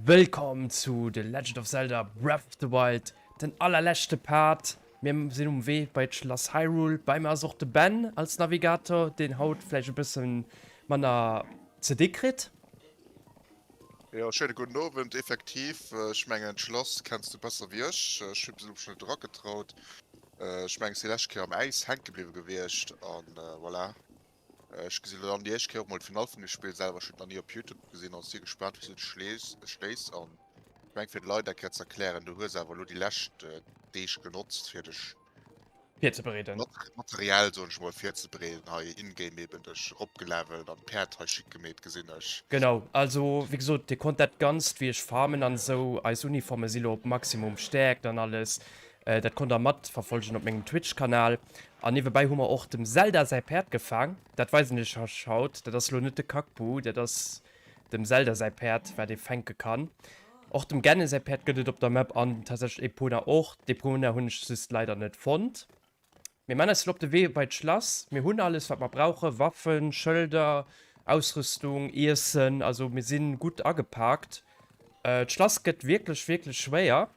Wëllkomm zu The Legend of Zelda Breath of the Wild, den allerleschte Part. Mir sinn um Wee bei d'Schlass Hyrule. Bei mir ass och de Ben als Navigator, deen haut vläicht e bësse manner ze di kritt. Jo, schéine gudden Owend. Effektiv, ech mengen d'Schlass kenns du besser wéi ech. Ech hu bis elo mech net eragetraut. Ech mengen, ech si lescht Kéier am Äis hänke bliwwe gewiescht an voilà. Ech gesinn elo dann déi éischt Kéier och mol d'Finall vun dem Spill selwer. Ech hunn et nach ni op Youtube gesinn an si gespaant wéi s du et schléis. An ech meng fir de Leit eng Kéier ze erklären, du hues awer elo déi lescht Deeg genotzt fir dech Virzebereeden. materiell soen ech mol virzebereeden hei in-game eben dech eropgelevelt an d'Päerd hei schick gemeet gesinn ech. Genau, also wéi gesot dir konnt dat ganzt wéi ech farmen an esou, eis Uniforme si lo op Maximum Stäerkt an alles, Dat konnt der matverfolgen op mengem Twitch Kanal. An niewebäi hu mer och dem Zelda säi Päerd gefaang. Dat weisen ech iech haut. Dat ass lo net de Kackbu, dat ass dem Zelda säi Päerd, wat ee fänke kann. Och dem Genne säi Päerd gëtt et op der Map an tatsächlech Epona och. D'Epona hunn ech just leider net fonnt. Mir man eis lo op de Wee bei d'Schlass. Mir hunn alles wat mer brauchen, Waffen, Schëlder, Ausrüstung, Iessen, also mir sinn gutt agepaakt. D'Schlass gëtt wierklech wierklech schwéier.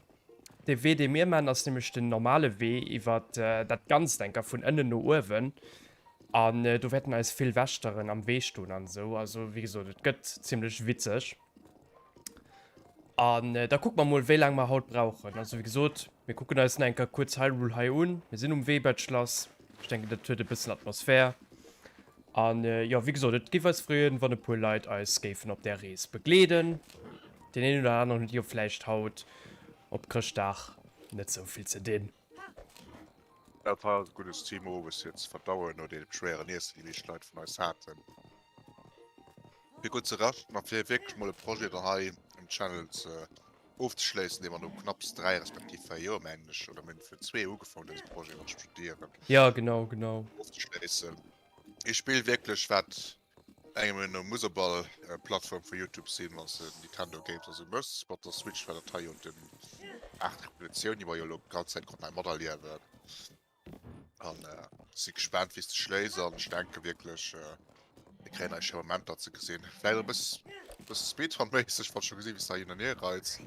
De Wee dee mir man ass nämlech den normale Wee iwwer dat Ganzt enker vun ënnen no uewen an do wäerten eis vill Wächteren am Wee stoen an esou. Also wéi gesot et gëtt zimlech witzeg. An da kucke mer mol, wéi laang mer haut brauchen. Also wéi gesot, mir kucken eis nach eng Kéier kuerz Hyrule hei un. Mir sinn um Wee bei d'Schlass. Ech denken, dat huet e bëssen Atmosphär. An jo, wéi gesot, et géif eis freeën, wann e puer Leit eis géifen op där Rees begleeden. Deen een oder aneren huet jo vläicht haut op Chrëschtdag net sou vill ze dinn. Dat hei ass e guddes Team owes fir ze verdauen no deem schwéieren Iessen déi meescht Leit vun eis haten. Fir gutt ze raschten a fir wierklech mol e Projet dann hei um Channel ze ofzeschléissen, dee mer no knapps 3 respektiv 4 Joer mengen ech, oder mir hunn vir zwee ugefaangen dëse Projet mat studieren. Jo genau, genau. Ofzeschléissen. Ee Spill wierklech wat engem Meenung no muss op all Plattform vu Youtube sinn, wann s de Nintendo Games a sou mëss. Mat der Switch war dat hei jo den Aart Revolutioun, déi mer jo elo d'ganz Zäit konnten hei materliewen. An si gespaant wéi s de schléis an ech denke wierklech mir kréien hei schéi Momenter ze gesinn. Vläicht och e bëss bësse Speedrun-méisseg, wann ech scho gesinn wéi s de hei hin an hier reits.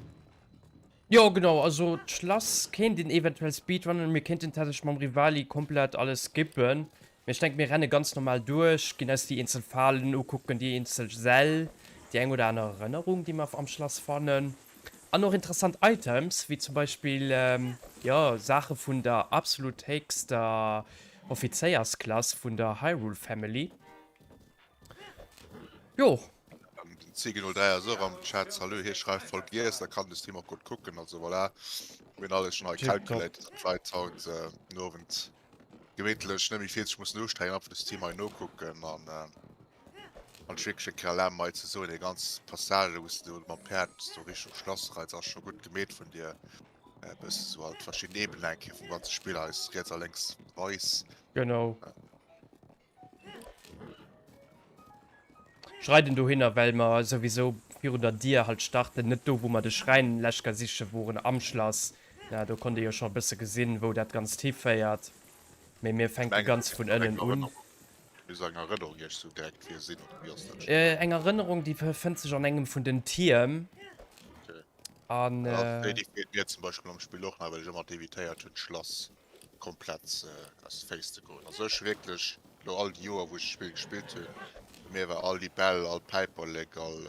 Jo genau, also d'Schlass kéint een eventuell speedrunnen, mir kéinten tatsächlech mam Rivali komplett alles skippen, mee ech denken mir renne ganz normal duerch, ginn eis déi eenzel Falen ukucken, déi eenzel Säll, déi eng oder aner Erënnerung déi mer am Schlass fannen an och interessant Items wéi zum Beispill jo Saache vun der absolut héchster Offizéiersklass vun der Hyrule Family. Jo. Den Ziggy03 ass och am Chat, salut, hie schreift voll giess, da kann de Stream och gutt kucken, also voilà, mir hunn alles schonn hei calculéiert, dass d'Leit haut den Owend gemittlech net méi vill sech mussen ustrengen, einfach de Stream hei nokucken an an ech wierklech eng Kéier erlaben mer hei ze soen, déi ganz Passage wou s de do mam Päerd do Richtung Schlass reits ass scho gutt gemeet vun dir, e bësse sou halt verschidden Ebenen eng Kéier vum ganze Spill eis riets a lénks weis. Genau. Ech reiden dohinner, well mer souwisou virun der Dier halt starten, net do wou mer de Schräin lech ga siche woren am Schlass. Na, do konnt ee jo scho e bësse gesinn, wou dat Ganzt hiféiert. Mee mir fänke ganz vun ënnen un. Eng Erënnerung, déi fënnt sech an engem vun den Tierm. An. Déi feelt mir zum Beispill am Spill och nach, well ech ëmmer d'evitéiert hunn, d'Schlass komplett aus de Féiss ze goen. Also ech hu wierklech elo all déi Joer wou ech d'Spill gespillt hunn, bei mir war all Libell, all Päiperlek, all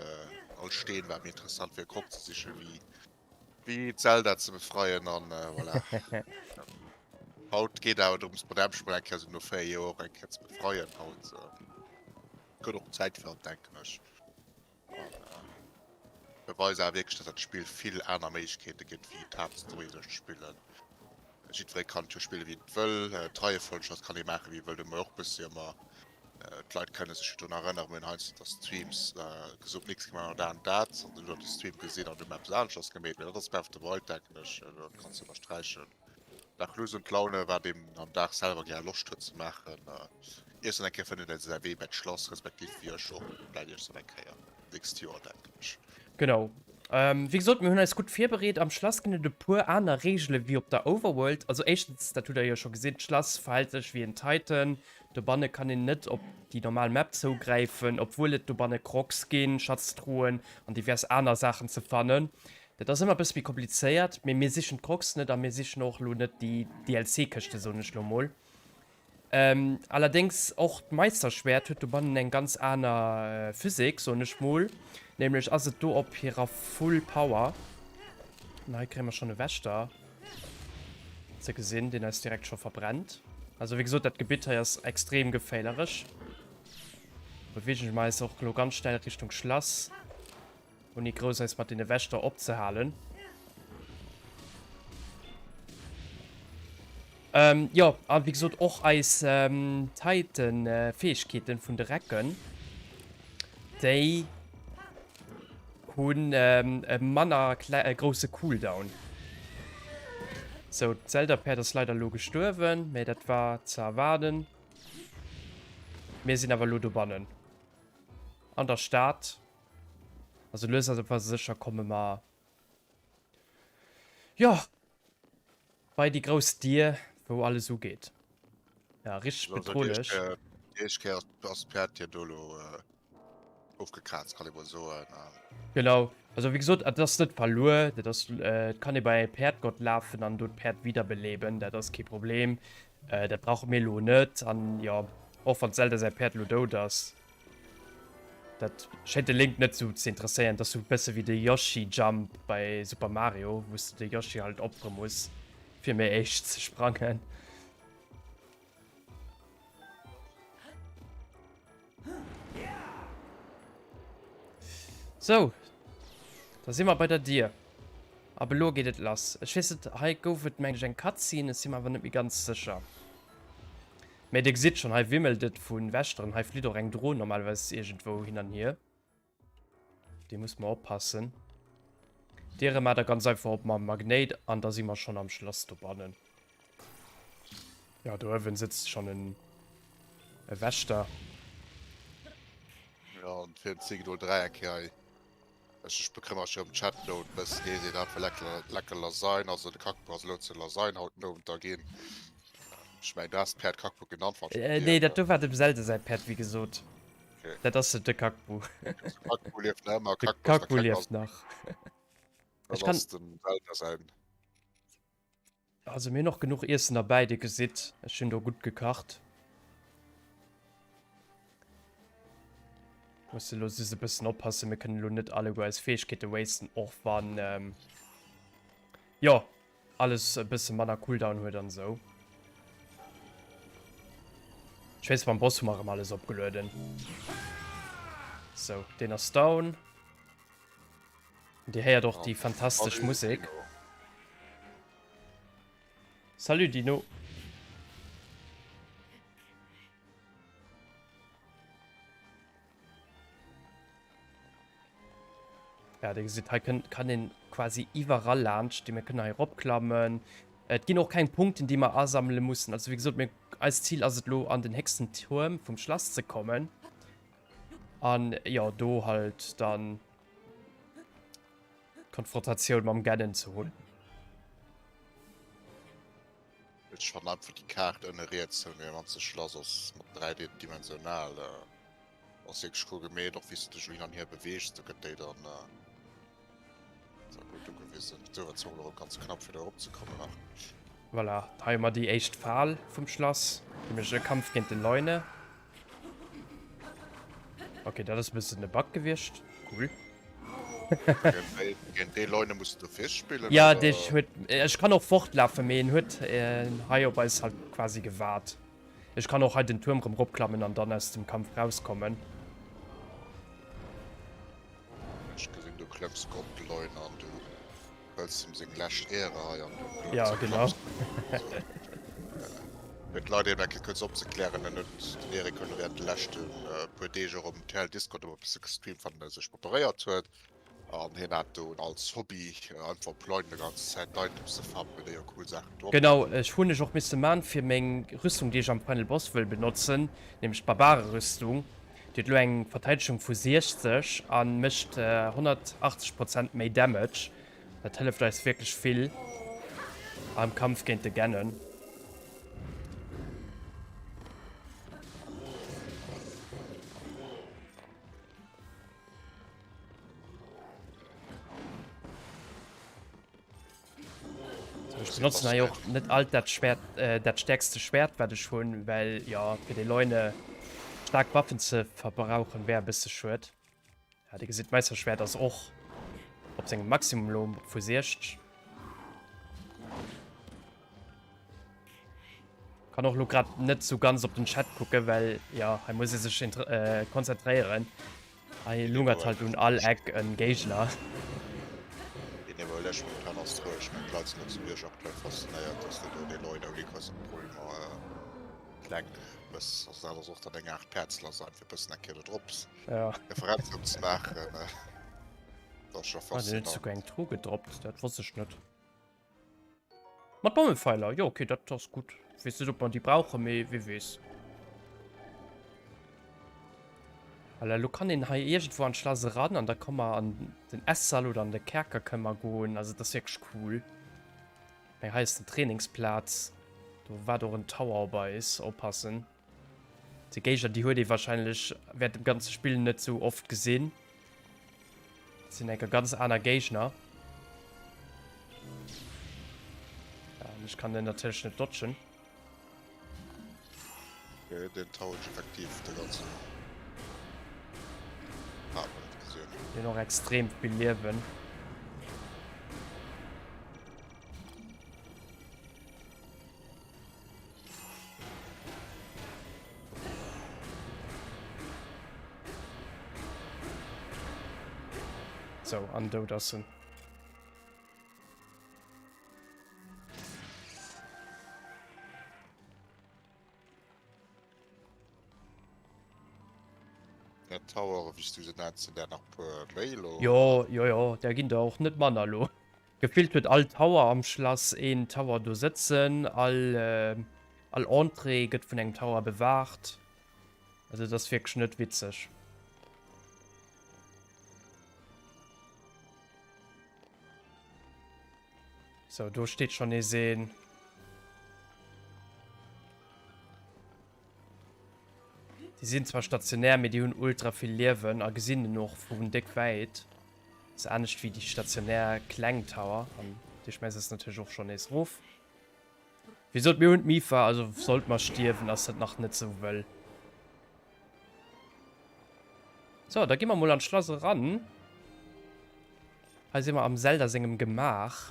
all Steen war méi interessant fir e Krog ze sichen wéi wéi d'Zelda ze befreien an voilà. Haut geet awer drëms d'Madame mol eng Kéier sou no 4 Joer och eng Kéier ze befreien. Haut gëtt och Zäit fir hatt denken ech. Beweist awer wierklech, dass dat Spill vill aner Méiglechkeete gëtt, wéi d'Haaptstory duerch ze spillen. Jiddweree kann et jo spillen, wéi en wëll. D'Reiefolleg, dat kann ee maachen, wéi e wëll. Do hu mer och e bëssi ëmmer, d'Leit kënne sech jo drun erënneren, mir hunn heiansdo da Streams gesot, d'nächst Kéier maache mer dat an dat, an dann huet de Stream gesinn an du huet eppes aneschters gemeet. Mee dat ass Breath of the Wild, denken ech, dat kanns du ënnersträichen. Nach lues un d'Laune, wat een am Dag selwer gär Loscht huet ze maachen. Iers dann eng Kéier fënnt een säi Wee bei d'Schlass, respektiv wéi ech och bläit iech dann eng Kéier d'nächst Joer, denken ech. Genau. Wéi gesot, mir hunn eis gutt virbereet. Am Schlass ginn et e puer aner Reegele wéi op der Overworld. Also éischtens, dat hutt der jo scho gesinn, d'Schlass verhält sech wéi en Titan. Dobanne kann een net op déi normal Map zougräifen, obwuel et dobanne Crocs ginn, Schatztruhen an divers aner Saachen ze fannen. Dat ass ëmmer e bësse méi komplizéiert, mee mir sichen d'Crocs net a mir sichen och elo net déi DLC-Këschte, soen ech elo mol. Allerdéngs och d'Meisterschwert huet dobannen eng ganz aner Physik, soen ech mol. Nämlech ass et do op hirer Full Power. An hei kréie mer schonn e Wächter ze gesinn, deen eis direkt scho verbrennt. Also wéi gesot, dat Gebitt hei ass extrem geféilerech. Beweege mer eis och elo ganz schnell Richtung Schlass. Ouni grouss eis mat deene Wächter opzehalen. Ähm, jo, a wéi gesot och eis ähm, Titan-Fähigkeeten vun de Recken, déi hunn ähm, e manner äh, grousse Cooldown. So, d'Zelda-Päerd ass leider elo gestuerwen, mä dat war ze erwaarden. Mir sinn awer elo dobannen. An der Stad. Also lues awer sécher komme mer, jo, bei déi grouss Dier, wou alles ugeet. Ja, richteg bedrohlech. Déi éischt Kéier ass d'Päerd jo do elo ofgekraazt, kann ee mol soen. Genau, also wéi gesot, et ass net verluer. Dat ass, et kann ee bei e Päerdgott lafen an do d'Päerd wiederbeleben, dat ass kee Problem. Dat brauche mir elo net. An jo, och wann d'Zelda säi Päerd elo dout ass. Dat schéint de Link net sou ze interesséieren. Dat ass sou bësse wéi de Yoshi Jump bei Super Mario, wou s de de Yoshi halt opfere muss, fir méi éischt ze sprangen. Sou, da si mer bei der Dier. Ab elo geet et lass. Ech weess net, hei gouf et meng ech eng Cutscene, ech si mer awer net méi ganz sécher. Mee dir gesitt schon, hei wimmelt et vu Wächteren. Hei flitt och eng Dron normalerweis iergendwou hin an hier. Déi muss mer oppassen. Diere maacht der ganz einfach op mam Magnéit an da si mer schon am Schlass dobannen. Ja, do uewen sëtzt schon en e Wächter. Ja, an fir den Signal 3 eng Kéier hei. Ech ech bekëmmer mech ëm Chat lo e bëssen. Hie seet einfach lecker lecker Lasagne, also de Kackbuch ass elo zu Lasagne haut den Owend da ginn. Ech mengen du has d'Päerd Kackbuch genannt, wann ech Äh, nee, dat do war dem Zelda säi Päerd, wéi gesot. Okay. Dat ass net de Kackbu. Also Kackbu lieft nach ëmmer, De Kackbu ass der Kackbu Keck lieft ass nach. Dat Ech kann. ass dem Zelda säin. Also mir hunn och genuch Iessen derbäi, dir gesitt, ech hunn do gutt gekacht. Musse elo just e bëssen oppassen, mir kënnen elo net alleguer eis Fäegkeete wasten, och wann ähm, jo, alles e bësse manner Cooldown huet an esou. Ech weess, beim Boss hu mer erëm alles opgelueden. Sou, deen ass down. Dir héiert och déi fantastesch Musek. Salut Dino. Ja, dir gesitt, hei kënnt, kann een quasi iwwerall laanscht. Mir kënnen hei eropklammen. Et ginn och keng Punkten, déi mer asammele mussen. Also wéi gesot, mir, eist Zil ass et elo, an den héchsten Tuerm vum Schlass ze kommen. An jo, do halt dann d'Konfrontatioun mam Ganon ze hunn. Ech fannen einfach déi Kaart ënne riets vun deem ganze Schlass ass mat 3D dimensional ass wierklech cool gemeet, och wéi s de dech elo hin an hier beweegs, do gëtt déi dann Sehr gutt ugewisen. Sou, et war elo ganz knapp fir do eropzekommen nach. Voilà, hei hu mer déi éischt Fal vum Schlass, nämlech e Kampf géint den Leune. Okay, dat ass e bëssen e Bug gewiescht. Cool. Géint dee Leune muss du fir spillen? Ja, dee huet, ech kann och fortlafen, mee en huet hei op eis halt quasi gewaart. Ech kann och hei den Tuerm rëm ropklammen an dann aus dem Kampf rauskommen. Ech gesinn du klëmms op de Leune an du hëls em seng lescht Äre hei an du Ja genau. Fir d'Leit eben eng Kéier kuerz opzeklären, en huet den Eric huet während de leschte puer Deeg och um TL Discord ëmmer e bësse gestreamt wann e sech preparéiert huet an hien hat do als Hobby einfach op Leuen de ganz Zäit d'Items ze farmen, déi jo cool Saachen droppen. Genau, ech hunn ech och misse man fir meng Rüstung déi ech am Final Boss wëll benotzen, nämlech d'Barbarerüstung. Déi huet elo eng Verteidegung vu 60 a mécht 180 Prozent méi Damage. Dat hëlleft eis wierklech vill am Kampf géint de Ganon. Ech benotzen hei och net alt dat Schwert, äh, dat stärkste Schwert, wat ech hunn, well ja, fir déi Leune stark Waffen ze verbrauchen wär e bësse schued. Ja, Dir gesitt, d'Meisterschwert ass och op sengem Maximum lo vu 60. Kann och lo grad net sou ganz op den Chat kucken, well ja, hei muss ee sech äh, konzentréieren. Hei lungert halt un all Eck en Géigner. Déi Evaluation momentan ass roueg, mä d'Leit sinn Lëtzebuerg aktuell faszinéiert, dass de do déi Leit ouni grousse Problemer kleng bëss. Also dat ass och dann eng Aart Päerdslasang fir bëssen eng Kéier do drop Referenzum ze maachen. Dat ass scho Ah, den huet faszinant. souguer eng Tru gedroppt, dat wosst ech net. Mat Bommepfeiler, jo okay, dat ass gutt. Weess net, ob mer déi brauchen, mee wie weess. Voilà, lo kann een hei iergendwou an d'Schlass eran an da komme mer an den Essall oder an de Kerker kënne mer goen. Also dat ass wierklech cool. Mee hei ass den Trainingsplaz. Do waart och en Tower op eis. Oppassen. Déi Géigner, déi huet ee wahrscheinlech während dem ganze Spill net sou oft gesinn. Dat sinn enker ganz aner Géigner. Ja, an ech kann den natierlech net dodgen. Okay, den Tower huet effektiv de ganzen Part net gesinn. Deen och extrem vill Liewen. So, an dout ass en. Ja, Tower, wéi s du se nenns, sinn där nach puer méi elo? Jo, jo, jo, där ginn der och net manner elo. Gefillt huet all Tower am Schlass een Tower do sëtzen, all all Entrée gëtt vun engem Tower bewaacht. Also et ass wierklech net witzeg. Sou, do steet schonn nees een. Déi sinn zwar stationär, mee déi hunn ultra vill Liewen a gesinn en och vun déck wäit. Ass anescht wéi déi stationär kleng Tower. An déi schmäiss ass natierlech och schonn nees erof. Wéi gesot, mir hunn d'Mipha, also sollt mer stierwen, ass dat nach net sou wëll. So, da gi mer mol an d'Schlass eran. Hei si mer am Zelda sengem Gemaach.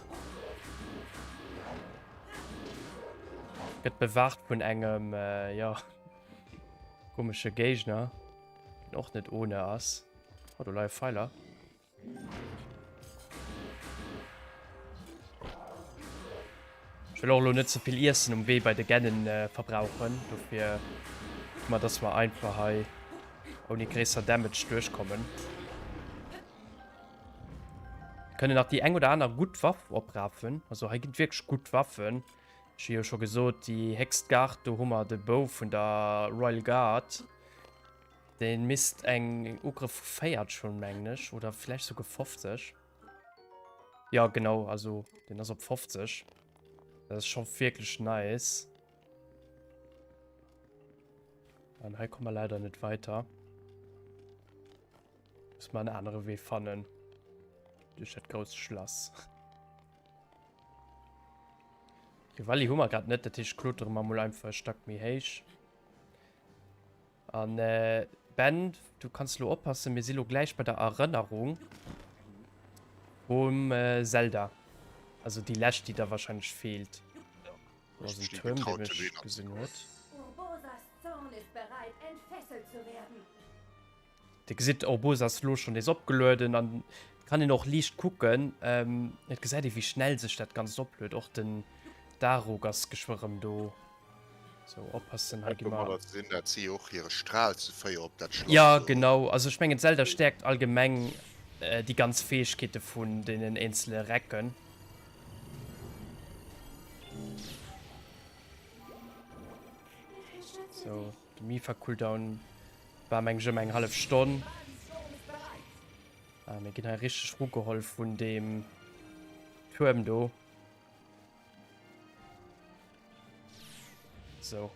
Gëtt bewaacht vun engem, äh, jo, komesche Géigner, deen och net ohne ass. Oh, do leie Pfeiler. Ech wëll och elo net ze vill Iessen um Wee bei de Gennen verbrauchen. Dofir kucke mer, dass mer einfach hei ouni gréisser Damage duerchkommen. Mir kënnen nach déi eng oder aner gutt Waff oprafen. Also hei ginn et wierklech gutt Waffen. Ech hu jo scho gesot, déi héchst Garde, do hu mer de Bou vun der Royal Guard. Deen misst eng Ugrëff vu 40 hunn, mengen ech, oder vläicht souguer 50. Ja, genau, also den ass op 50. Dat ass scho wierklech nice. An hei komme mer leider net weiter. Muss mer en anere Wee fannen. Duerch dat grousst Schlass. Rivali hu mer grad net, dat heescht klotere mer mol einfach e Stack méi héich. An Ben, du kanns lo oppassen, mir si lo gläich bei der Erënnerung vum Zelda. Also déi lescht, déi da wahrscheinlech feelt. Do ass en Tuerm, dee mech gesinn huet. Dir gesitt, Urbosa ass lo schonn nees opgelueden an et kann een och liicht kucken. Et gesäit ee wéi schnell sech dat Ganzt opluet. Och den Daruk ass geschwë rëm do. Sou, oppassen, hei gi mer. Domadder sinn dat si och hire Stral ze féier op dat Schlass Ja, do. genau. Also ech mengen Zelda stäerkt allgemeng déi ganz Fäegkeete vun deenen eenzele Recken. Sou, de Mipha-Cooldown. War meng ech ëm eng hallef Stonn. Ah, mir ginn hei richteg rugeholl vun deem Tuerm do. So.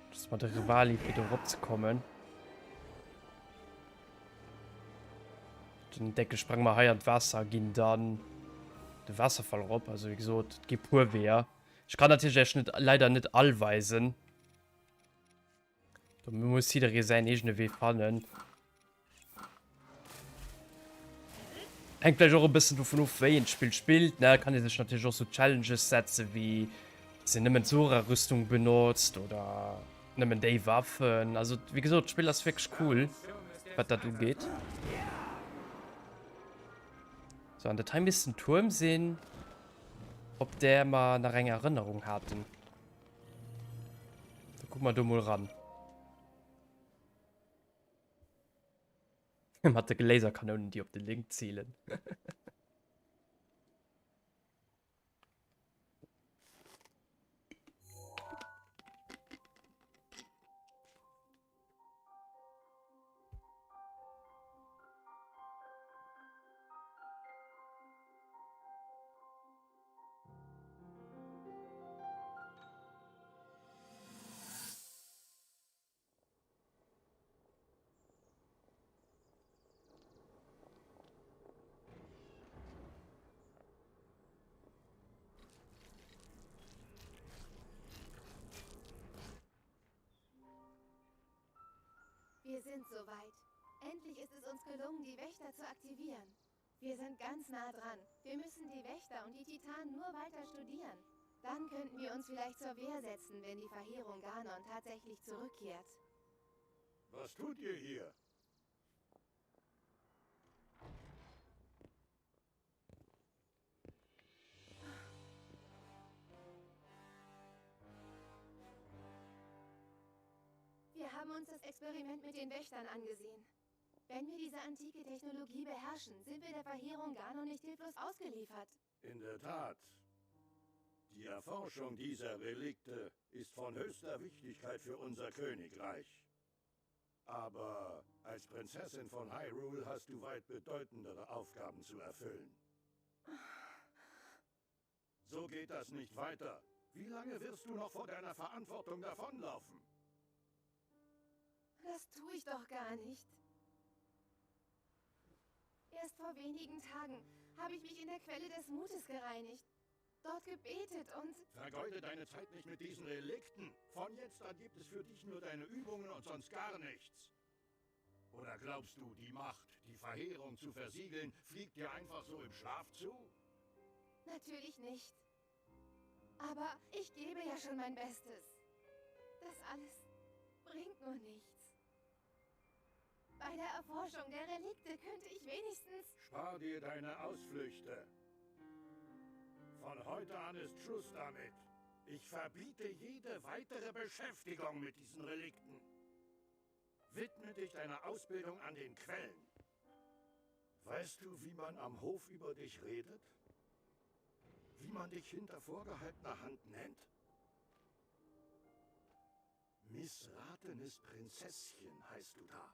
Just mal de Rivali fir do rop ze kommen. Den Deckel sprang mal hei an d'Waasser, ginn dann de Waasserfall rop. Also wie gesot, et gi puer Weeër. Ech kann natierlech iech net, leider net all weisen. Do muss jidderee säin eegene Wee fannen. Hänkt vläicht och e bëssen dovun of, wéi een d'Spill spillt, ne? Kann ee sech natierlech och sou Challenges setzen, wéi dass een nëmmen d'Sora-Rüstung benotzt oder nëmmen déi Waffen. Also wéi gesot, d'Spill ass wierklech cool, wat dat ugeet. So, an dat hei misst den Tuerm sinn, op där mer nach eng Erënnerung haten. Da kucke mer do mol ran. Mat de Laserkanounen, déi op de Link zilen. Wir sind soweit. Endlich ist es uns gelungen, die Wächter zu aktivieren. Wir sind ganz nah dran. Wir müssen die Wächter und die Titanen nur weiter studieren. Dann könnten wir uns vielleicht zur Wehr setzen, wenn die Verheerung Ganon tatsächlich zurückkehrt. Was tut ihr hier? Wir haben uns das Experiment mit den Wächtern angesehen. Wenn wir diese antike Technologie beherrschen, sind wir der Verheerung Ganon nicht hilflos ausgeliefert. In der Tat. Die Erforschung dieser Relikte ist von höchster Wichtigkeit für unser Königreich. Aber als Prinzessin von Hyrule hast du weit bedeutendere Aufgaben zu erfüllen. So geht das nicht weiter. Wie lange wirst du noch vor deiner Verantwortung davonlaufen? Das tue ich doch gar nicht. Erst vor wenigen Tagen habe ich mich in der Quelle des Mutes gereinigt. Dort gebetet und... Vergeude deine Zeit nicht mit diesen Relikten. Von jetzt an gibt es für dich nur deine Übungen und sonst gar nichts. Oder glaubst du, die Macht, die Verheerung zu versiegeln, fliegt dir einfach so im Schlaf zu? Natürlich nicht. Aber ich gebe ja schon mein Bestes. Das alles bringt nur nichts. Bei der Erforschung der Relikte könnte ich wenigstens... Spar dir deine Ausflüchte. Von heute an ist Schluss damit. Ich verbiete jede weitere Beschäftigung mit diesen Relikten. Widme dich deiner Ausbildung an den Quellen. Weißt du, wie man am Hof über dich redet? Wie man dich hinter vorgehaltener Hand nennt? Missratenes Prinzesschen heißt du da.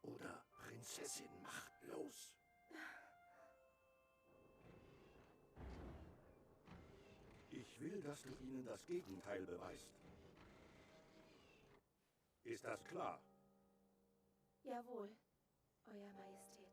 Oder Prinzessin machtlos. Ich will, dass du ihnen das Gegenteil beweist. Ist das klar? Jawohl, Euer Majestät.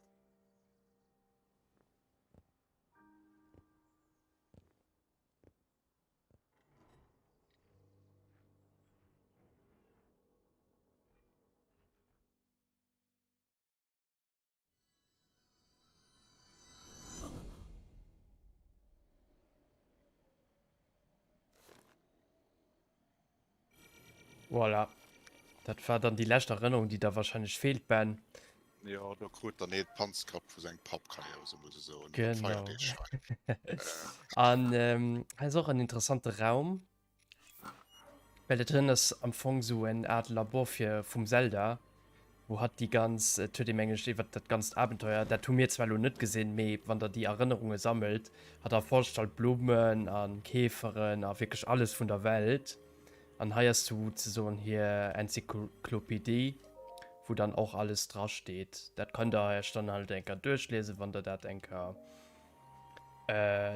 Voilà. Dat war dann déi lescht Erënnerung, déi da wahrscheinlech feelt, Ben. Jo, do krut dann ee Panzgrapp vu sengem Papp, kann ee jo esou mol soen, iwwer d'Feierdeeg hei. An hei ass och en interessante Raum. Well dat drënn ass am Fong sou en Art Labor fir vum Zelda, wou hatt déi ganz, et huet ee meng ech iwwert dat ganzt Abenteuer, dat hu mir zwar elo net gesinn, mee wann der déi Erënnerunge sammelt, hatt erforscht halt Blummen a Käferen a wierklech alles vun der Welt. An hei ass souzesoen hir Enzyklopedie. Wou dann och alles dra steet. Dat kënnt der iech dann halt eng Kéier duerchliesen, wann der dat eng Kéier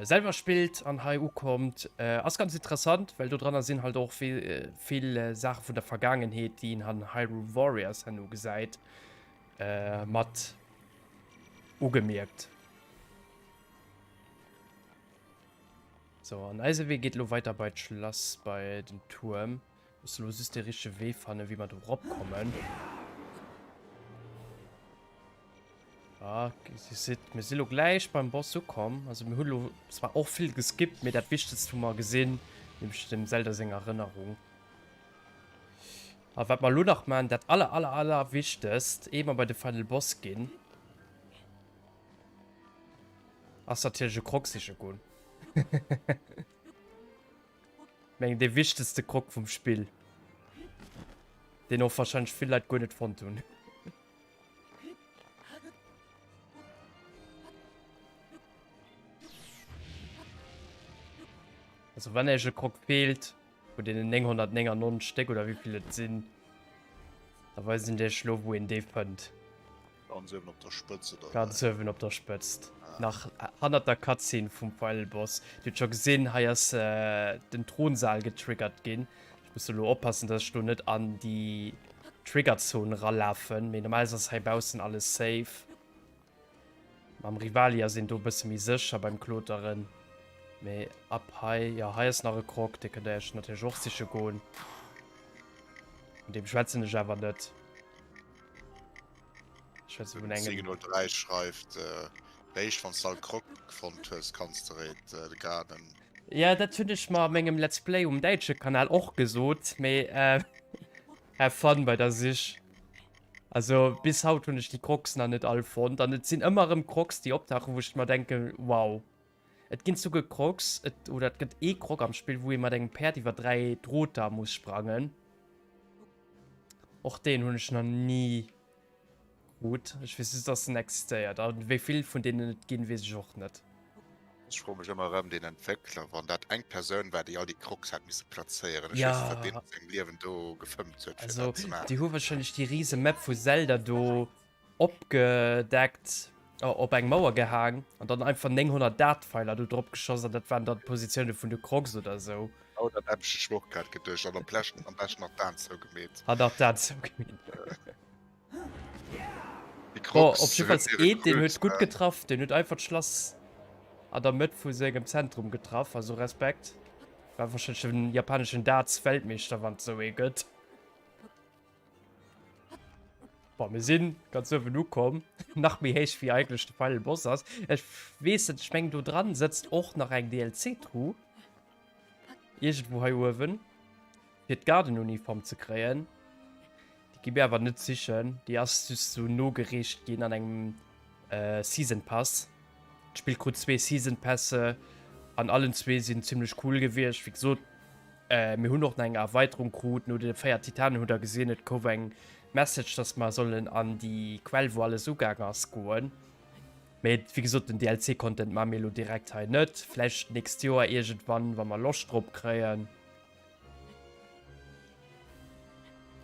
selwer spillt an hei ukommt. Ass ganz interessant, well do dranner sinn halt och vill Saache vun der Vergaangenheet, déi een an Hyrule Warriors herno gesäit, mat ugemierkt. Sou, an eise Wee geet elo weiter bei d'Schlass, bei den Tuerm. Muss elo just de richtege Wee fannen, wéi mer do eropkommen. Ah, dir sidd, mir si lo gläich beim Boss ukomm. Also mir hu lo zwar och vill geskippt, mee dat Wichtegst hu mer gesinn, nämlech dem Zelda seng Erënnerung. A wat mer lo nach maachen, dat aller aller aller Wichtegst, ehe mer bei de Final Boss ginn, ass natierlech e Krog siche goen. Mengen dee wichtegste Krog vum Spill. Deen och wahrscheinlech vill Leit guer net fonnt hunn. Also wann Iech e Krog feelt, vun deenen 999 Stéck oder wéivill et sinn, da weisen ech Iech lo wou een dee fënnt. Ganz uewen op der Spëtzt oder wéi? Ganz uewen op der Spëtzt. Nach hannert der Cutscene vum Final Boss. Dir hutt scho gesinn, hei ass den Thronsaal getriggert ginn. Ech muss elo oppassen, dass ech do net an déi Triggerzon ralafen. Mee normalerweis ass hei baussen alles safe. Mam Rivali ass een do e bësse méi sécher beim Kloteren. Mee ab hei, jo hei ass nach e Croc, dee kënnt der iech natierlech och siche goen. Vun deem schwätzen ech awer net. Ech schwätze vun engem. 703 schreift, Réischt wann s de all Croc fonnt hues, kanns de réit de Garden. Jo, dat hunn ech mer a mengem Let's Play um däitsche Kanal och gesot, mee have fun bei der Sich. Also bis haut hunn ech déi Crocs nach net all fonnt an et sinn ëmmer erëm Crocs, déi optauchen, wou ech mer denken, wow. Et ginn souguer Crocs, et, oder et gëtt ee Croc am Spill, wou ee mat engem Päerd iwwer 3 Droter muss sprangen. Och deen hunn ech nach ni krut. Ech weess just, dass en existéiert. A wéi vill vun deenen et ginn, weess ech och net. Ech froe mech ëmmer erëm, deen Entwéckler, wann dat eng Persoun war, déi all déi Crocs hat misse plazéieren, ech weess net, wat deen a sengem Liewen do gefëmmt huet, fir Also, dat ze maachen. déi hu warscheinlech déi rise Map vu Zelda do opgedeckt, op eng Mauer gehaang an dann einfach 900 Dartpfeiler do drop geschoss an dat waren dann d'Positioune vun de Crocs oder sou. Oh, dat hat ech och grad geduecht. An am beschten, am beschten nach d'Aan zougemeet. An nach d'Aan zougemeet. Déi Bon, Crocs op jiddefalls hunn een, deen huet gutt Grösst. getraff, deen huet einfach d'Schlass an der Mëtt vu sengem Zentrum getraff, also Respekt. War wahrscheinlech den japaneschen Darts-Weltmeeschter, wann et sou ee gëtt. Boah, mir sinn ganz uewen ukomm. Nach méi héich wéi eigentlech de Final Boss ass. Ech weess net, ech mengen do dran sëtzt och nach eng DLC-Truh. Iergendwou hei uewen. Fir d'Garden-Uniform ze kréien. Déi gi mir awer net sichen. Déi ass just sou nogereecht ginn an engem äh, Season Pass. D'Spill krut zwee Season Pässe an allen zwee sinn zimmlech cool gewiescht. Wéi gesot, Mir hunn och nach eng Erweiterung krut no de 4 Titanen. Hutt der gesinn, et gouf eng Message, dass mer sollen an déi Quell, wou alles ugaang ass, goen. Mee wéi gesot, den DLC-Content maache mir elo direkt hei net. Vläicht d'nächst Joer iergendwann, wa mer Loscht drop kréien.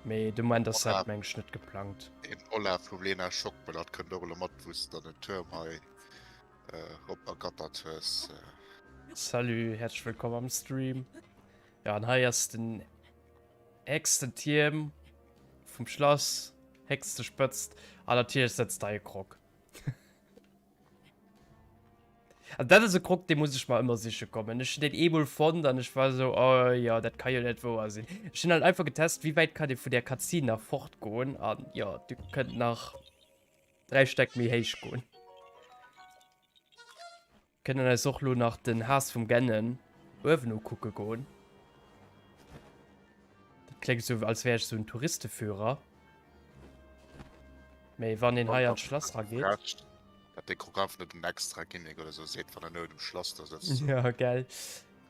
Mee de Moment ass dat, meng ech, net geplangt. Den Olaf vum Lena Schockmel, dat kënnt och elo mat, wou s de dann den Tuerm hei Op ergattert hues. Salut, häerzlech wëllkomm am Stream. Ja, an hei ass den héchsten Tierm vum Schlass, héchste Spëtzt. An natierlech sëtzt hei e Krog. An dat ass e Krog, dee muss ech mer ëmmer siche kommen. Ech hunn deen eemol fonnt an ech war esou, oh jo, dat ka jo net wouer sinn. Ech hunn halt einfach getest, wéi wäit kann ee vun där Cutscene nach fortgoen. An jo, du kënnt nach. 3 Stäck méi héich goen. Kënnen eis och lo nach den Haass vum Gennen uewen ukucke goen. Dat kléngt sou, als wär ech sou en Touristeführer. Mee wann een hei an d'Schlass rageet. Dat dee Krog einfach net en extra Gimmick oder sou seet, wann en uewen um Schlass da sëtzt. Ja, gell.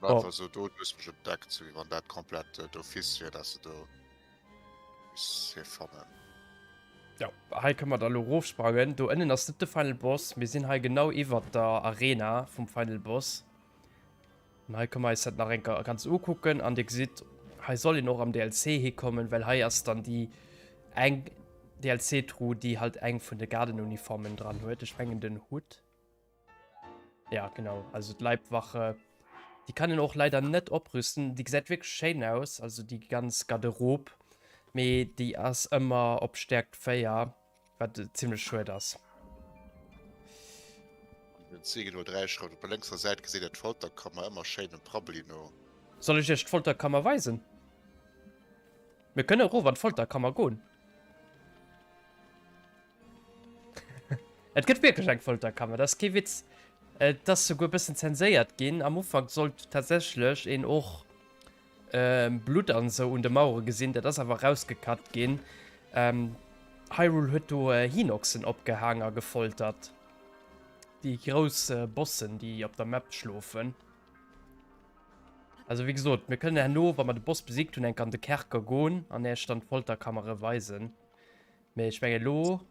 Einfach sou do, du hues mech entdeckt, sou wéi wann dat komplett d'office wier, dass de do. Jo, hei kënne mer da lo rofsprangen. Do ënnen ass net de Final Boss. Mir sinn hei genau iwwert der Arena vum Final Boss. An hei kënne mer eis dat nach eng Kéier ganz ukucken. An dir gesitt, hei soll een och am DLC hikommen, well hei ass dann déi eng. DLC-Truh, déi halt eng vun de Gardenuniformen dran huet. Ech mengen den Hutt. Ja, genau. Also d'Leibwache. Déi kann een och leider net oprüsten. Déi gesäit wierklech schéin aus, also déi ganz Garderobe. Mee déi ass ëmmer op Stäerkt 4, wat zimmlech schued ass. Den 10.03 schreift, Op der lénkser Säit geséit der d'Folterkammer, ëmmer schéin dem Prabbeli no. Soll ech iech d'Folterkammer weisen? Mir kënne erof an d'Folterkammer goen. Et gëtt wierklech eng Folterkammer, dat ass kee Witz. Et ass souguer e bëssen zenséiert ginn. Am Ufank sollt tatsächlech een och Blutt an esou un de Mauere gesinn, dat ass awer erausgecut ginn. Hyrule huet do Hinoxen opgehaang a gefoltert. Déi grouss Bossen, déi op der Map schlofen. Also wéi gesot, mir kënnen herno, wa mer de Boss besiegt hunn, enk an de Kerker goen an Äech dann d'Folterkammere weisen. Mee ech mengen elo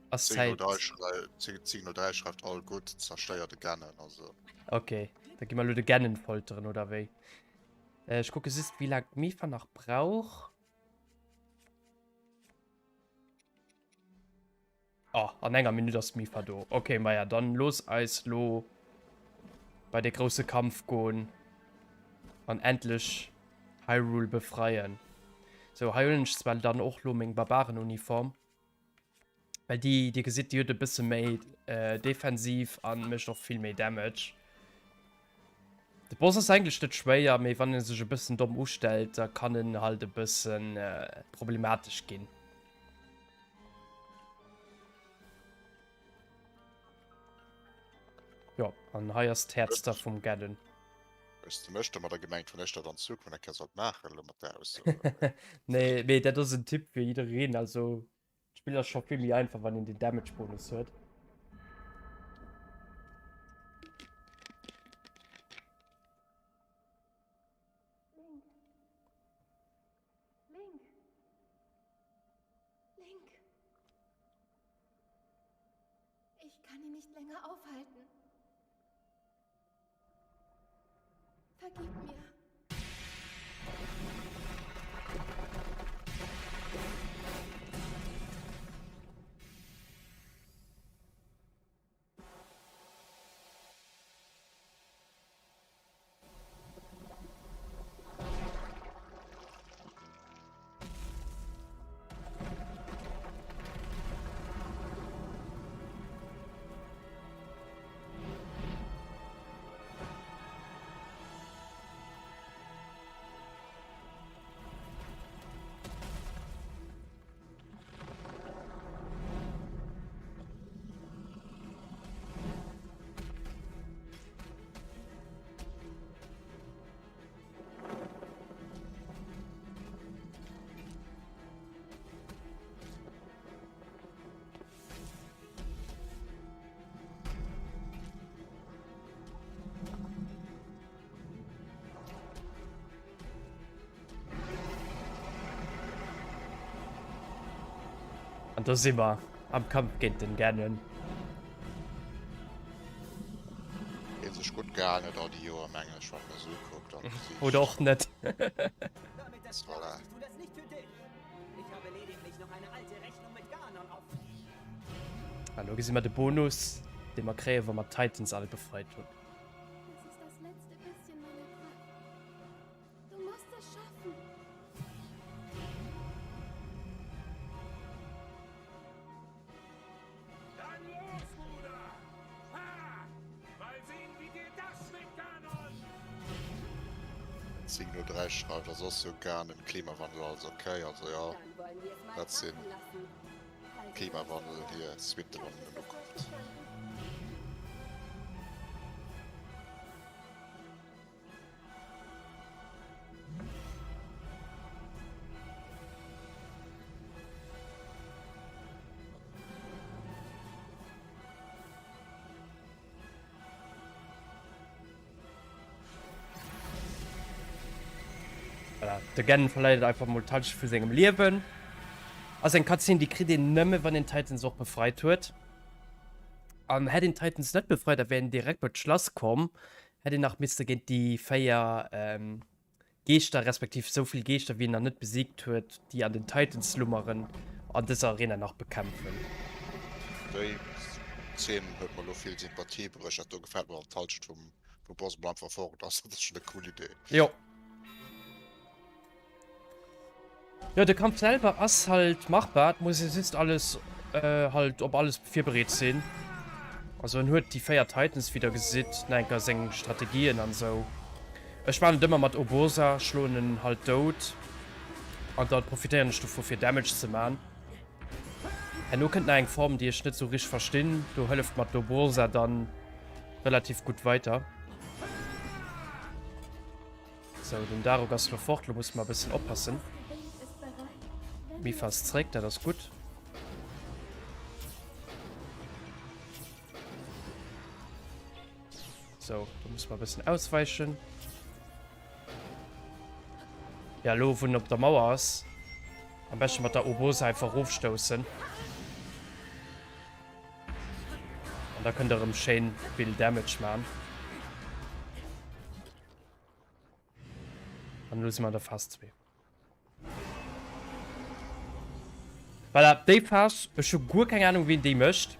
ass Zäit. 10.03 schreift all gutt, zerstéier de Ganon, also. Ok, da gi mer elo de Ganon folteren, oder wéi? Ech kucke just wéi laang d'Mifa nach brauch. Oh, an enger Minutt ass d'Mifa do. Ok, maja, dann looss eis lo bei de grousse Kampf goen an endlech Hyrule befreien. Sou, hei huelen ech zwar dann och lo meng Barbarenuniform, well déi, dir gesitt, déi huet e bësse méi defensiv an mécht och vill méi Damage. De Boss ass eigentlech net schwéier, mee wann en sech e bëssen domm ustellt, da kann en halt e bëssen problematesch ginn. Jo, an hei ass d'Häerz da vum Ganon. Hues de mech domadder gemengt, wann ech dat an Zukunft eng Kéier sollt maachen, elo mat där Ausso? Nee, mee dat ass en Tipp fir jiddereen. Also, d'Spill ass scho vill méi einfach, wann een den Damage-Bonus huet. Link. Link. Link! Ich kann ihn nicht länger aufhalten. Vergib mir. An do si mer am Kampf géint den Ganon. Deen sech gutt gehalen huet all déi Joer, mengen ech, wann een esou kuckt an Gesiicht. Oder och net. Voilà. An lo gesi mer de Bonus, dee mer kréien, wa mer d'Titans all befreit hunn. Signo 3 schreift, ass och sou gaangen, Klimawandel alles ok, also jo dat sinn Klimawandel hir Suite wann en ukommt. Voilà, de Ganon verleiert einfach mol d'Hallschent vu sengem Liewen. Ass eng Cutscene, déi kritt een nëmme wann een Titans och befreit huet. An hätt een Titans net befreit, da wär een direkt bei d'Schlass komm. Hätt een nach misste géint déi 4 Geeschter, respektiv esou vill Geeschter wéi een nach net besiegt huet, déi an den Titans lummeren, an dëser Arena nach bekämpfen. Déi Zeen huet mer lo vill Sympathie bruecht, dat do gefält mer, wann d'Halschent vum vum Boss mol einfach fort ass, dat ass schon e cool Idee. Jo. Jo, de Kampf selwer ass halt machbar, et muss ee just alles halt op alles virbereet sinn. Also en huet déi 4 Titans wéi der gesitt, nach enker seng Strategien an esou. Ech maan et ëmmer mat Urbosa, schloen en halt dout an dann profitéieren ech dovu fir Damage ze maan. Herno kënnt nach eng Form déi ech net sou richteg verstinn, do hëlleft mer d'Urbosa dann relativ gutt weiter. Sou, den Daruk ass lo fort. Lo musse mer e bëssen oppassen. Mifa ass zréck, dat ass gutt. Sou, do musse mer e bëssen ausweichen. Ja, lo wou en op der Mauer ass, am beschte mat der Urbosa einfach erofstoussen. An da kënnt der erëm schéin vill Damage man. An elo si mer an der Phas 2. Voilà, déi Phas, ech hu guer keng Ahnung, wien déi mécht.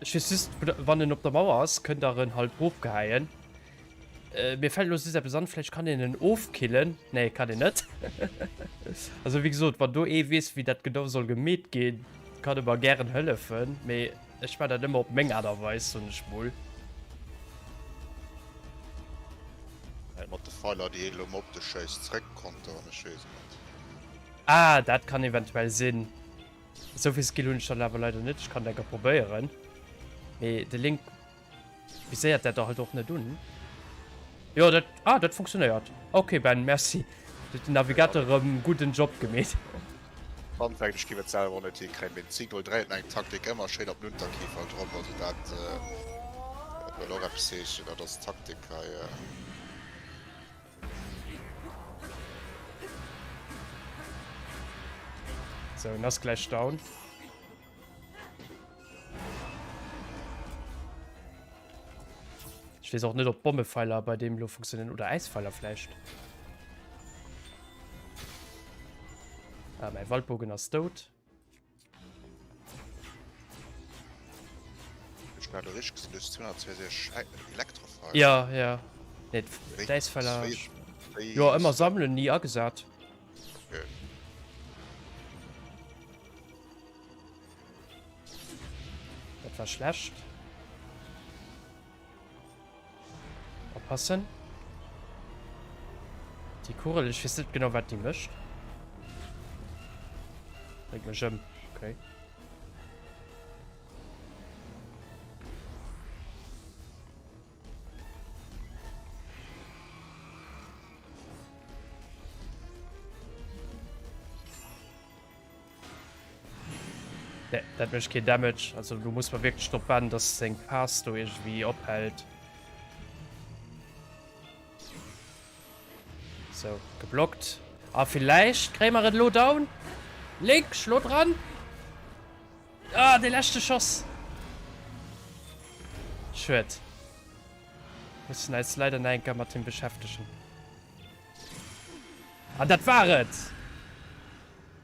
Ech weess just, wann en op der Mauer ass, kënnt der en halt rofgeheien. Äh, mir fällt elo just eppes an, vläicht kann een en ofkillen. Nee, kann een net. Also wéi gesot, wann do ee weess, wéi dat genau soll gemeet ginn, kann e mer gären hëllefen. Mee ech maachen dat ëmmer op meng Aart a Weis, soen ech mol. Mat de Pfeiler déi een elo mol op dech schéisst zréck konteren, ech weess et net. Ah, dat kann eventuell sinn. Esou vill Skill hunn ech dann awer leider net. Ech kann et enker probéieren. Mee de Link viséiert dat der halt och net un. Jo, dat, ah, dat funktionéiert. Ok Ben, merci. Huet den Navigateur erëm gudden Job gemeet. Fun Fact, ech giff et selwer och net hikréien, mee den Signal dréit meng Taktik ëmmer schéin op den Unterkiefer drop, also dat wëll och eppes heeschen, dat ass Taktik hei. Sou, en ass gläich down. Ech weess och net op Bommefeiler bei deem lo funktionieren oder Äisfeiler vläicht. Ah, mäi Waldbogen ass dout. Ech war richteg gesinn, du hues 262 Elektrofeiler. Ja, ja. Nee, d'Äisfeiler. Jo, ëmmer sammelen, ni agesat. Okay. Dat war schlecht. Oppassen. Déi Kugel, ech weess net genau, wat déi mécht. Bréngt mech ëm. Okay. Nee, dat mécht keen Damage. Also du muss man wirklich drop warten, dass seng Pass do irgendwie ophält. So, geblockt. Ah, vielleicht kréie mer et lo down. Link, schlo dran. Ah, de leschte Schoss. Schued. Mussen eis leider nach eng Kéier mat him beschäftegen. An dat war et!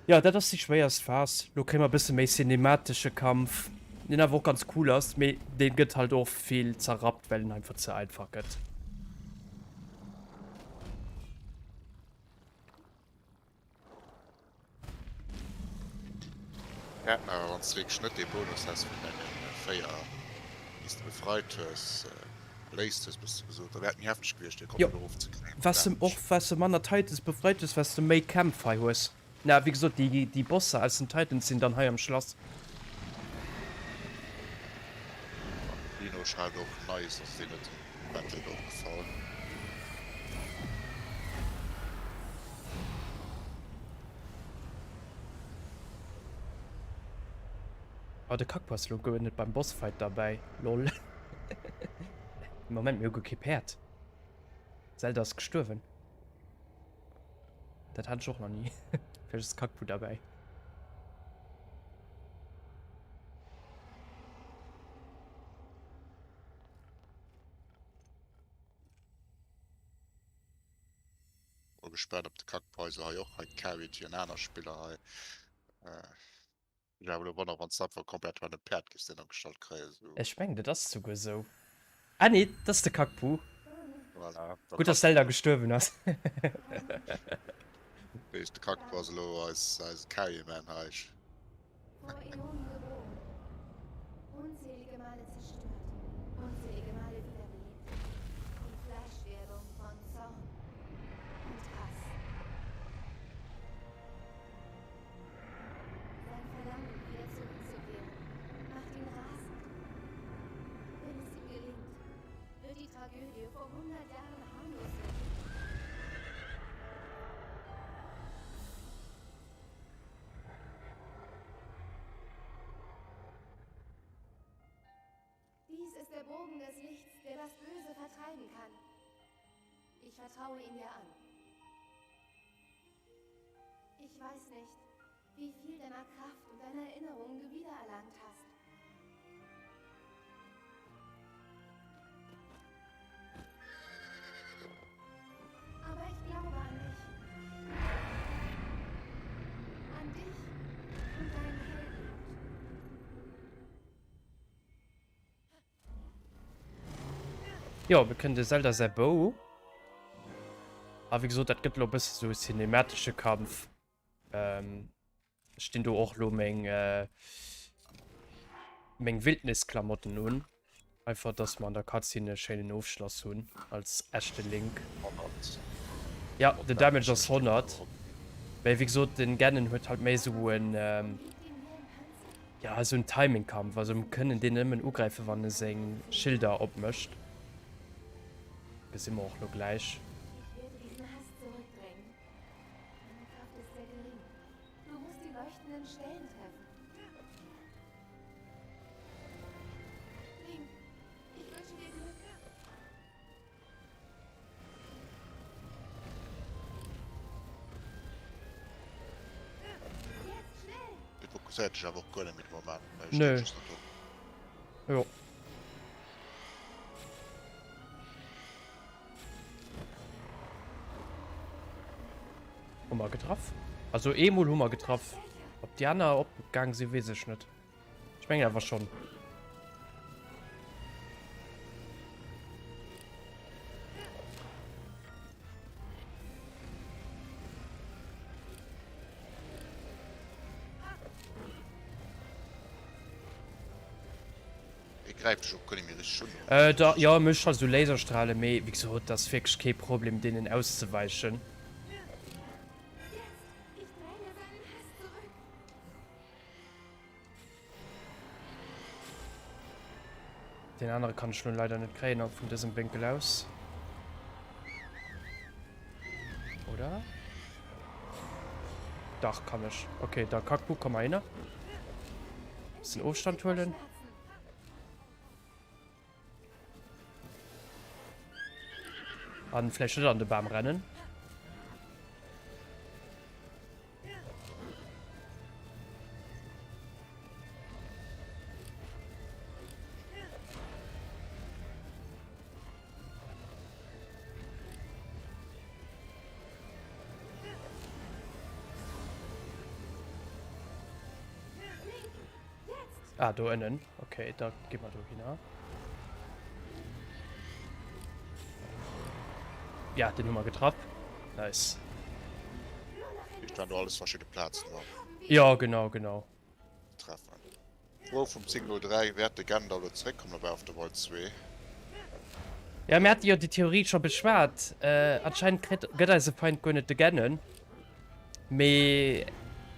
Jo, dat ass déi schwéierst Phas. Lo kréie mer e bësse méi cinematesche Kampf, deen awer och ganz cool ass, mee dee gëtt halt och vill zerrappt, well en einfach ze einfach gëtt. Hätten awer wanns de wierklech net dee Bonus häss vun dengen 4 déi s de befreit hues, beléist hues bëss de gesot, da wär et méi hefteg gewiescht dee Jo, komplett erofzekréien vum wat de och Damage. wat de manner Titans befreit hues, wat de méi Kämpf hei hues. Na wéi gesot, déi déi Bosser aus den Titans sinn dann hei am Schlass. Dino schreift och nice, ass deen net um Battle do opgefall? Oh, de Kakpo ass lo guer net beim Bossfight derbäi, lol. Moment, mir hu guer kee Päerd. Zelda ass gestuerwen. Dat hat ech och nach ni. Vläicht ass Kakpo derbäi. Mol gespaant op de Kackpeisel hei och hei carried wéi en aner Spiller hei. Ech awer elo wonnere wann s de einfach komplett bei dem Päerd giffs den agestallt kréien esou. Ech mengen dat ass souguer esou. Ah nee, dat ass de Kackpu. Voilà, da Gutt dass Zelda gestuerwen ass. Weess de Kackpu ass elo eis eise Carryman hei. Sein Verlangen, wieder zurückzukehren, macht ihn rasend. Wenn es ihm gelingt, wird die Tragödie vor 100 Jahren harmlos wirken. Dies ist der Bogen des Lichts, der das Böse vertreiben kann. Ich vertraue ihn dir an. Ich weiß nicht, wie viel deiner Kraft und deiner Erinnerungen du wiedererlangt hast. Aber ich glaube an dich. An dich und deinen Heldenmut. Jo, mir kënnen de Zelda säi Bou. A wéi gesot, dat gëtt elo e bësse sou e cinematesche Kampf. Ähm, ech dinn do och lo meng, äh, meng Wildnisklamotten un. Einfach, dass mer an der Cutscene e schéinen Ofschloss hunn, als echte Link. 100. Ja, den Damage ass 100. Mee wéi gesot, den Ganon huet halt méi sou en, ähm, Ja, esou en Timing-Kampf. Also mir kënnen deen nëmmen ugräifen, wann e seng Schilder opmécht. Gesi mer och lo gläich. Et fokusséiert dech awer och guer net méi de Moment, ne? Nö. Jo. Hu mer getraff? Also eemol hu mer getraff. Ob déi aner opgaang sinn, weess ech net. Ech mengen awer schonn. E gräift dech och guer net méi richteg un, oder? Äh, da, jo, e mécht halt esou Laserstrahlen, mee wéi gesot, dat ass wierklech kee Problem, deenen auszeweichen. Den anere kann ech nun leider net kréien op vun dësem Wénkel aus. Oder? Dach kann ech. Okay, da Kackbu, komm mal hinner. Bisschen Ofstand huelen. An vläicht net an de Bam rennen. Ah, do ënnen. Okay, da gi mer dohinner. Ja, den hu mer getraff. Nice. Ich waren do alles verschiedene Plazen war. Ja, genau, genau. Treffen. Fro vum 10.03 Wäert de Gandalf elo zeréckkommen op Breath of the Wild 2? Ja, mir hate jo déi Theorie scho beschwat. Äh, anscheinend kritt, gëtt eise Feind guer net de Ganon, mee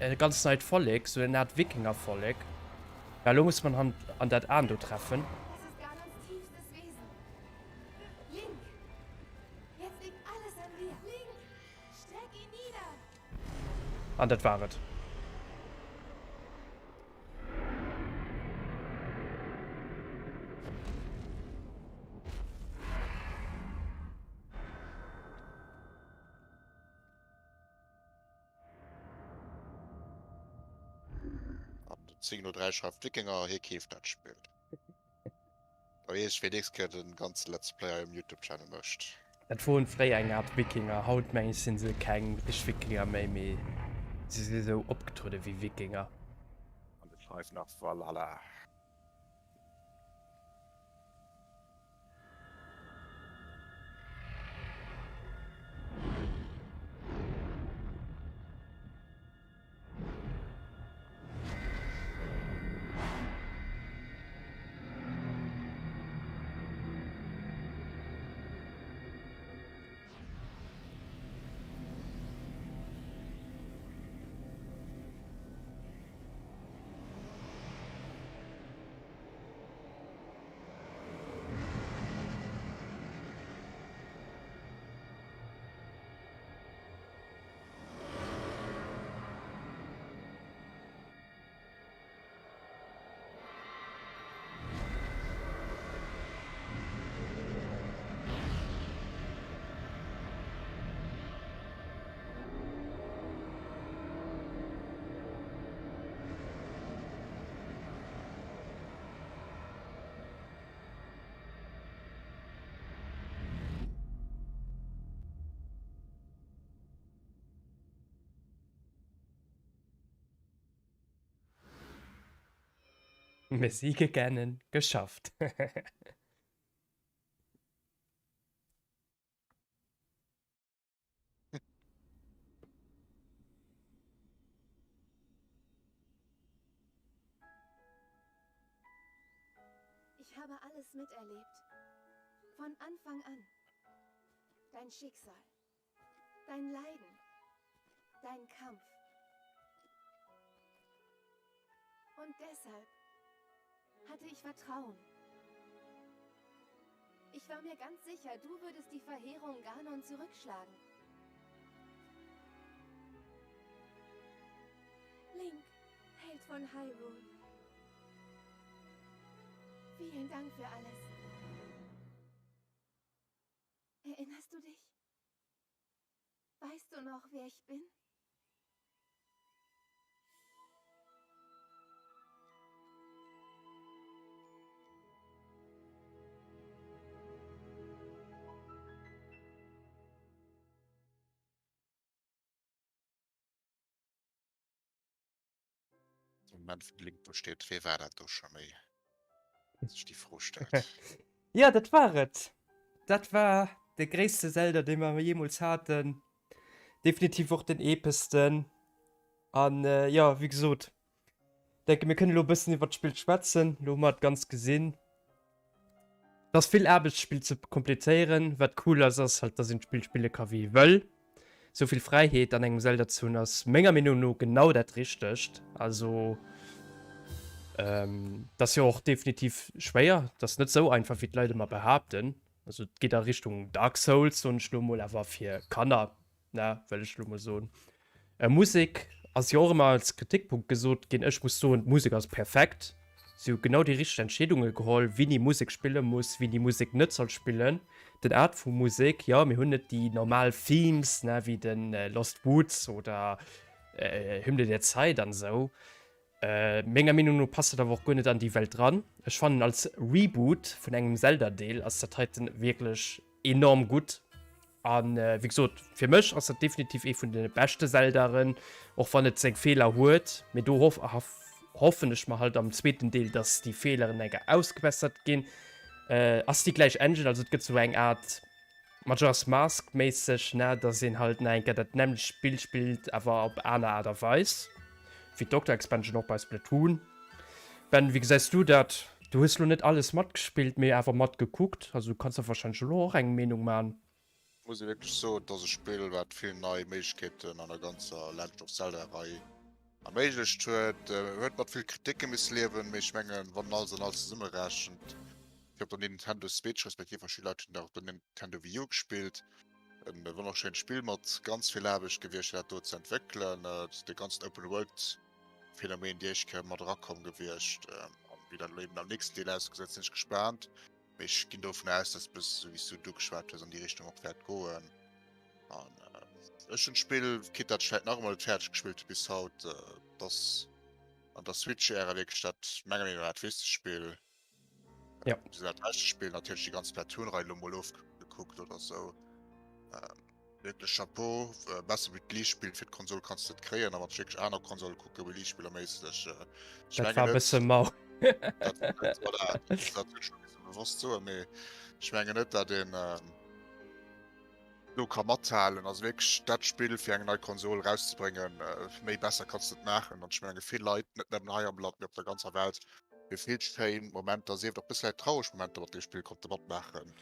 e ganz neit Vollek, sou en Art Wikingervollek. Ja, elo muss man han an dat Aan do treffen. An dat war et. An den 10 no 3 schreift Wikinger, hie keeft dat Spill. Da weess ech, wéi nächst Kéier den ganze Let's Play hei um Youtube Channel mécht. Dat woren fréier eng Art Wikinger, haut meng ech sinn se keng richteg Wikinger méi, mee se si sou opgetruede wéi Wikinger. An de. Schreif nach Valhalla. Besiege Ganon, geschafft. Ich habe alles miterlebt. Von Anfang an. Dein Schicksal. Dein Leiden. Dein Kampf. Und deshalb hatte ich Vertrauen. Ich war mir ganz sicher, du würdest die Verheerung Ganon zurückschlagen. Link, Held von Hyrule. Vielen Dank für alles. Erinnerst du dich? Weißt du noch, wer ich bin? Moment vun Link do steet, wee war dat do scho méi? Sech déi Fro stellt. Ja, dat war et. Dat war de gréisste Zelda, dee mer jeemools haten. Definitiv och den epesten. An äh, ja, wéi gesot, denke mir kënnen elo e bëssen iwwer d'Spill schwätzen. Lo hu mer et ganz gesinn. Et ass vill Aarbecht d'Spill ze kompletéieren. Wat cool ass, ass halt, dass een d'Spill spille ka wéi ee wëll. Sou vill Fräiheet an engem Zelda ze hunn ass menger Meenung no genau dat Richtegt. Also ähm, dat ass jo och definitiv schwéier. Dat ass net sou einfach wéi d'Leit ëmmer behaapten. Also et geet a Richtung Dark Souls, soen ech lo mol, awer fir Kanner, ne, wëll ech lo mol soen. Äh, Musek ass jo och ëmmer als Kritikpunkt gesot ginn. Ech muss soen, d'Musek ass perfekt. Si hu genau déi richteg Entscheedunge geholl, wini Musek spille muss, wini Musek net soll spillen. Den Art vu Musek, jo, mir hunn net déi normal Themes, ne, wéi de Lost Woods oder Hymne der Zeit an esou. Menger Meenung no passt dat awer och guer net an déi Welt dran. Ech fannen als Reboot vun engem Zelda-Deel ass dat heiten wierklech enorm gutt. An wéi gesot, fir mech ass dat definitiv ee vun de beschte Zeldaren, och wann et seng Feeler huet. Mee do hoffen ech mer halt am zweeten Deel, dass déi Feeleren enker ausgebessert ginn. Ass déi gläich Engine, also et gëtt sou eng Art Majora's Mask méisseg, ne, dass een halt nach eng Kéier dat nämmlecht Spill spillt, awer op aner Aart a Weis, wéi d'Doctor Expansion och bei Splatoon. Ben, wéi gesäis du dat? Du hues lo net alles matgespillt, mee awer matgekuckt, also du kanns der wahrscheinlech elo och eng Meenung man. Muss ee wierklech soen, et ass e Spill wat vill nei Méiglechkeeten an der ganzer Legend of Zelda Rei erméiglecht huet. Huet mat vill Kriticke misse liewen, mee ech mengen wann en alles an alles zesummerechent, fir op der Nintendo Switch, respektiv verschidde Leit hunn dat och op der Nintendo Wii U gespillt, en wonnerschéint Spill mat ganz vill Aarbecht gewiescht fir dat do ze entwéckelen, de ganzen Open World Phänomen déi éischt Kéier mat erakomm gewiescht. An wéi dat elo eben am nächsten Deel ausgesäit, sinn ech gespaant. Mee ech ginn dovun aus, dass bësse sou wéi s du et ugeschwat hues, an déi Richtung och wäert goen. An ech hunn d'Spill, quitte dat ech vläicht nach ëmmer net fäerdeg gespillt hu bis haut, dass an der Switch-Ära wierklech dat menger Meenung no dat wichtegst Spill. Ja. Dat leschte Spill natierlech déi ganz Splatoon-Rei elo mol ofgekuckt oder sou. Wierklech Chapeau, besser wéi d'Liichtbild fir d'Konsol kanns de net kréien, a wann ech wierklech aner Konsole kucken, Release-Spiller méisseg, ech Dat war mengen e net, bësse mau. dat, dat, voilà, dat wëll ech lo net bewosst soen, mee ech mengen net, dat een do ka mathalen. Also wierklech dat Spill fir eng nei Konsol erauszebréngen, méi besser kanns de net maachen. An ech menge vill Leit, net nëmmen hei am Land, mee op der ganzer Welt, hu vill schéin Momenter, sief et och e bësse vläicht traureg Momenter mat deem Spill konnte matmaachen.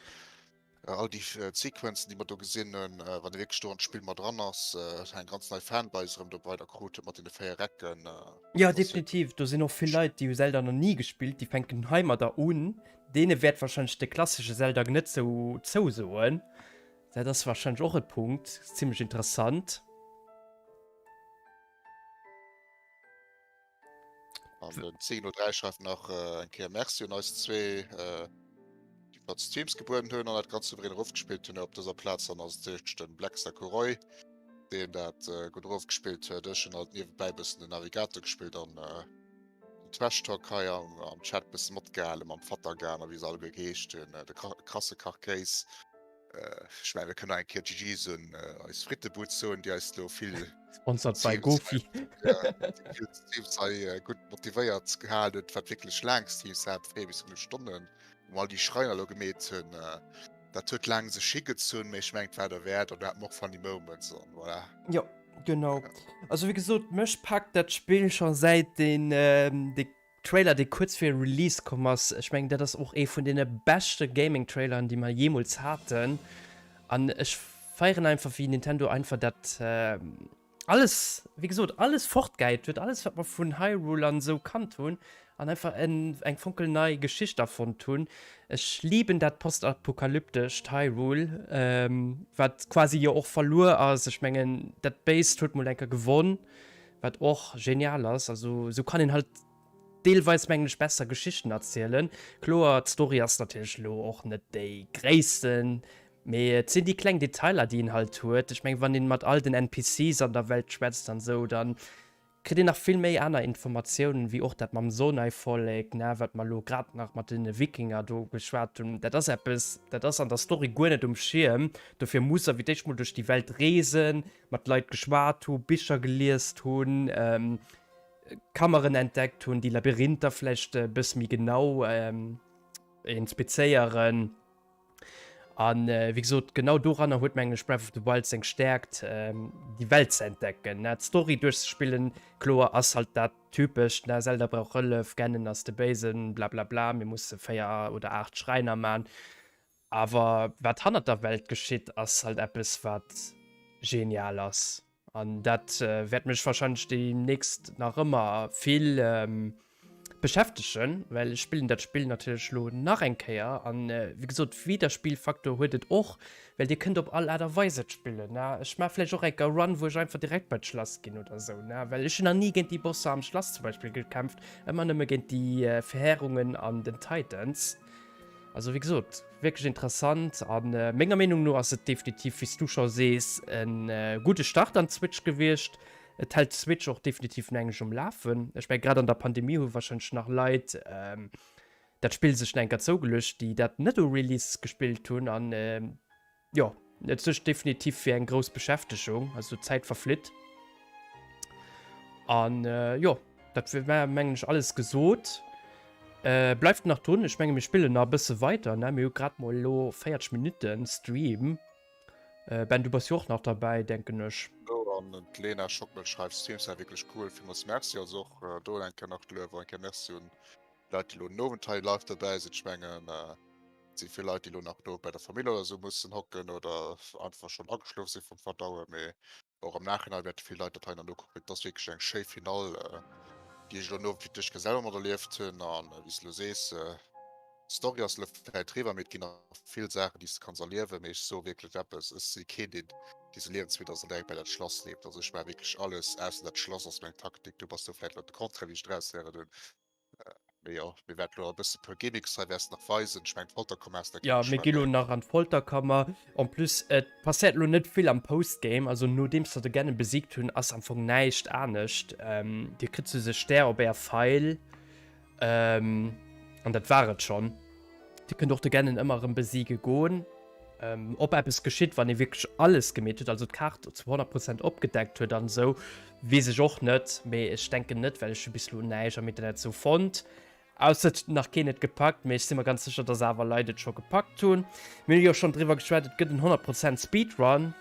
All déi Sequenzen, déi mer do gesinn hunn, wann ee wierklech do an d'Spill mat dran ass, eng ganz nei Fanbase erëm do weider krut huet mat deene 4 Recken. Jo, definitiv. Do sinn och vill Leit, déi hu Zelda nach ni gespillt, déi fänken heimadder un. Deene wäert warscheinlech de klassesche Zelda net sou zousoen. Dat ass warscheinlech och e Punkt. Zimmlech interessant. An den 10.03 schreift nach äh, eng Kéier Merci un eis zwee, äh, déi flott Streams gebueden hunn an dat ganz souverän erofgespillt hunn. Op dëser Plaz dann ass et den Blackstar Kuroy, deen dat äh, gutt erofgespillt huet. Ech hunn halt niewebäi bëssen den Navigator gespillt an äh, den Trash Talk hei am, am Chat bësse matgehale mam Fatagan a wéi se alleguer geheescht hunn, äh, de krasse Kachkéis. Ech mengen, mir kënnen nach eng Kéier GG soen, eis Frittebud soen, déi eis lo vill Sponsored by Gofi. Déi Teams hei gutt motivéiert gehalen huet, wat wierklech laang Streams hat, 4 bis 5 Stonnen, wou mer all déi Schreiner lo gemeet hunn. Dat huet laang sech higezunn, mee ech mengen, et war derwäert an do hate mer och funny Moments an voilà. Jo, genau. Also wéi gesot, mech packt dat Spill scho säit den de Trailer dee kuerz fir Release komm ass, ech mengen dat ass och ee vun deene beschte Gaming Traileren déi mer jeemools haten an ech feieren einfach wéi Nintendo einfach dat alles wéi gesot alles fortgehäit huet, alles wat mer vun Hyrule an esou kannt hunn an einfach en eng fonkelnei Geschicht erfonnt hunn. Ech liben dat postapokalyptescht Hyrule wat quasi jo och verluer ass, ech mengen dat Béist huet mol enker gewonn Wat och genial ass, also sou kann een halt deelweis mengen ech besser Geschichten erzielen. Kloer d'Story ass natierlech elo och net déi gréissten, mee et sinn déi kleng Detailer déi een halt huet. Ech mengen wann een mat all den NPCs an der Welt schwätzt an sou, dann kritt een nach vill méi aner Informatiounen, wéi och dat mam Sonai-Vollek, ne, wat mer elo grad nach mat den Wikinger do geschwat hunn. Dat ass eppes, dat ass an der Story guer net um Schierm, dofir muss der fir d'éischt mol duerch déi Welt reesen, mat Leit geschwat hu, Bicher geliest hunn, Kammeren entdeckt hunn, déi Labyrinther vläicht e bësse méi genau inspizéieren. An wéi gesot, genau doranner huet mengen ech Breath of the Wild seng Stäerkt, déi Welt ze entdecken. D'Story duerchzespillen, kloer, ass halt dat typescht, ne, Zelda brauch Hëllef, Ganon ass de Béisen, blablabla, mir musse 4 oder 8 Schräiner man. Awer wat hannert der Welt geschitt, ass halt eppes, wat genial ass. An dat wäert mech wahrscheinlech deemnächst nach ëmmer vill beschäftegen, well ech spillen dat Spill natierlech elo nach eng Kéier. An wéi gesot, Wiederspillfaktor huet et och, well dir kënnt op all Aart a Weis et spillen. Ech maache vläicht och eng Kéier Run, wou ech einfach direkt bei d'Schlass ginn oder esou, well ech hunn nach ni géint déi Bosser am Schlass zum Beispill gekämpft, ëmmer nëmme géint déi Verheerungen an den Titans. Also wéi gesot, wierklech interessant an menger Meenung no ass et definitiv, wéi s du scho sees, e gudde Start an d'Switch gewiescht. Et hält d'Switch och definitiv no engem um Lafen. Ech meng grad an der Pandemie hu warscheinlech nach Leit dat Spill sech nach eng Kéier zougeluecht, déi dat net u Release gespillt hunn an Jo, et suergt definitiv fir eng grouss Beschäftegung, also d'Zäit verflitt. An äh, jo, dat war mengen ech alles gesot. Äh, bleift nach drun, ech menge mir spillen nach e bësse weiter, ne? Mir hu grad mol elo 40 Minutten Stream. Äh, Ben, du bass jo och nach derbäi, denken ech. Jo, an d'Lena Schockmel schreift, Streams war wierklech cool, villmools Merci. Also och äh, do eng Kéier nach d'Luef, eng Kéier Merci un Leit, déi elo den Owend hei live derbäi sinn. Ech mengen, äh, Et si vill Leit, déi elo nach do bei der Famill oder esou mussen hocken oder einfach schonn ageschlof si vum Verdauen. Mee och am Nachhinein wäerte vill Leit dat hei nach nokucken. Et ass wierklech eng schéi Finall, déi ech elo no fir d'éischt Kéier selwer materlieft hunn. An wéi s de elo sees, d'Story ass elo vläit eriwwer, mee et ginn nach vill Saachen, déi s de kanns erliewen. Mee ech soe wierklech eppes, Ech si keen, deen dee sou liewensmidd ass an direkt bei dat Schlass leeft. Also ech maache wierklech alles ausser dat Schlass ass meng Taktik. Du bass do vläit elo de Contraire, wéi ech et eraushéieren hunn. Mee jo, mir wäerten elo e bësse puer Gimmicks hei wäers nach weisen. Ech mengen d'Folterkammer ass da Ja, mir gi lo nach an d'Folterkammer. En plus, et passéiert elo net vill am Postgame. Also nodeems der de Ganon besiegt hunn, ass am Fong näischt anescht. Ähm, dir kritt sou se Stär op är Feil. Ähm, an dat war et schonn. Dir kënnt och de Ganon ëmmer erëm besiege goen. Ob eppes geschitt, wann ee wierklech alles gemeet huet, also d'Kaart zu 100 Prozent opgedeckt huet an esou, weess ech och net. Mee ech denken net, well ech hu bis elo näischt am Internet esou fonnt. Ausser et huet nach keen et gepackt, mee ech si mer ganz sécher, dass awer Leit et scho gepackt hunn. Mir hunn jo schonn driwwer geschwat, et gëtt en 100 Prozent Speedrun,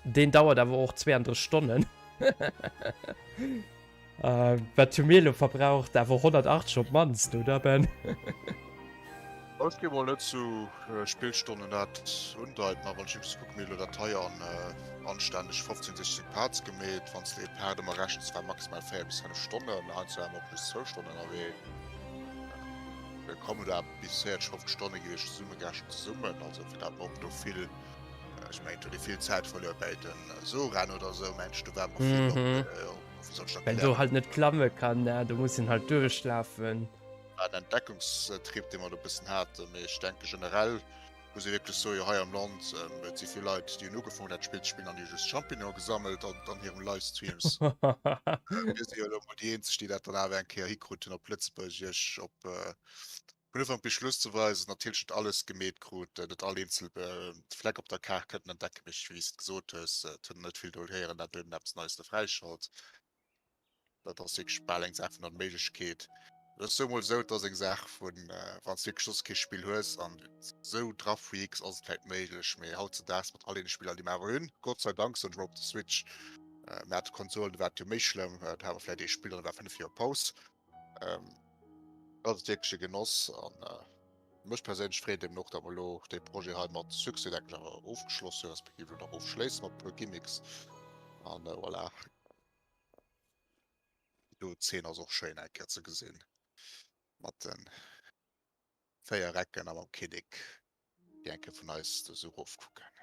deen dauert awer och 32 Stonnen. Wat hu mir elo verbraucht? Awer 180 op d'mannst, oder Ben? Ech gi mol net zu Spillstonnen dat undeiten, a wann ech just kucken, mir elo dat hei an anstänneg 15, 16 Parts gemeet. Wann s de ee Part ëmmer rechens, war maximal 4 bis 5 Stonnen, heiansdo waren mer och just zwou Stonnen ënnerwee. Mir kommen da bis 40, 50 Stonne gewiescht zesummegerechent zesummen, also fir dat mer och do vill, ech mengen, do huet ee vill Zäit verluer bäi den Soran oder esou, mensch, do war mer vill op, wéi soll ech dat Well do halt net klamme kann, ne, do muss een halt duerchlafen. War en Entdeckungstrip, dee mer do e bëssen haten, mee ech denke generell muss ee wierklech soen, jo hei am Land, et si vill Leit, déi hunn ugefaangen dat Spill ze spillen an déi hu just Champignonen gesammelt an an hirem Livestreams. Mir si jo elo mol déi eenzeg, déi dat dann awer eng Kéier hikrut hunn op Lëtzebuergesch op vun Ufank bis Schluss ze weisen. Natierlech net alles gemeet krut, net all eenzel Fleck op der Kaart kënnten entdecken, mee wéi s de gesot hues, et huet een net vill do héieren, dat elo eppes Neies do fräischalt. Dat ass wierklech bal eng Saach vun Onméiglechkeet. Et ass emol esou, et ass eng Saach vun, wann s de wierklech soss kee Spill hues an esou dra freaks, ass et vläicht méiglech. Mee hautzedaags mat all deene Spiller, déi mer awer hunn, Gott sei Dank, soen ech mol, op der Switch, mir hate Konsolen, do war et jo méi schlëmm, do hate mer vläicht ee Spill an da war 5 Joer Paus. Ass et wierklech e Genoss an mech perséinlech freet eben och, datt mer elo dee Projet hei mat Succès, denken ech, awer ofgeschloss hunn, respektiv elo nach ofschléisse mat e puer Gimmicks an voilà. Déi do Zeen ass och schéin eng Kéier ze gesinn mat den 4 Recken a mam Kinnek, déi eng Kéier vun eis do sou rof kucken.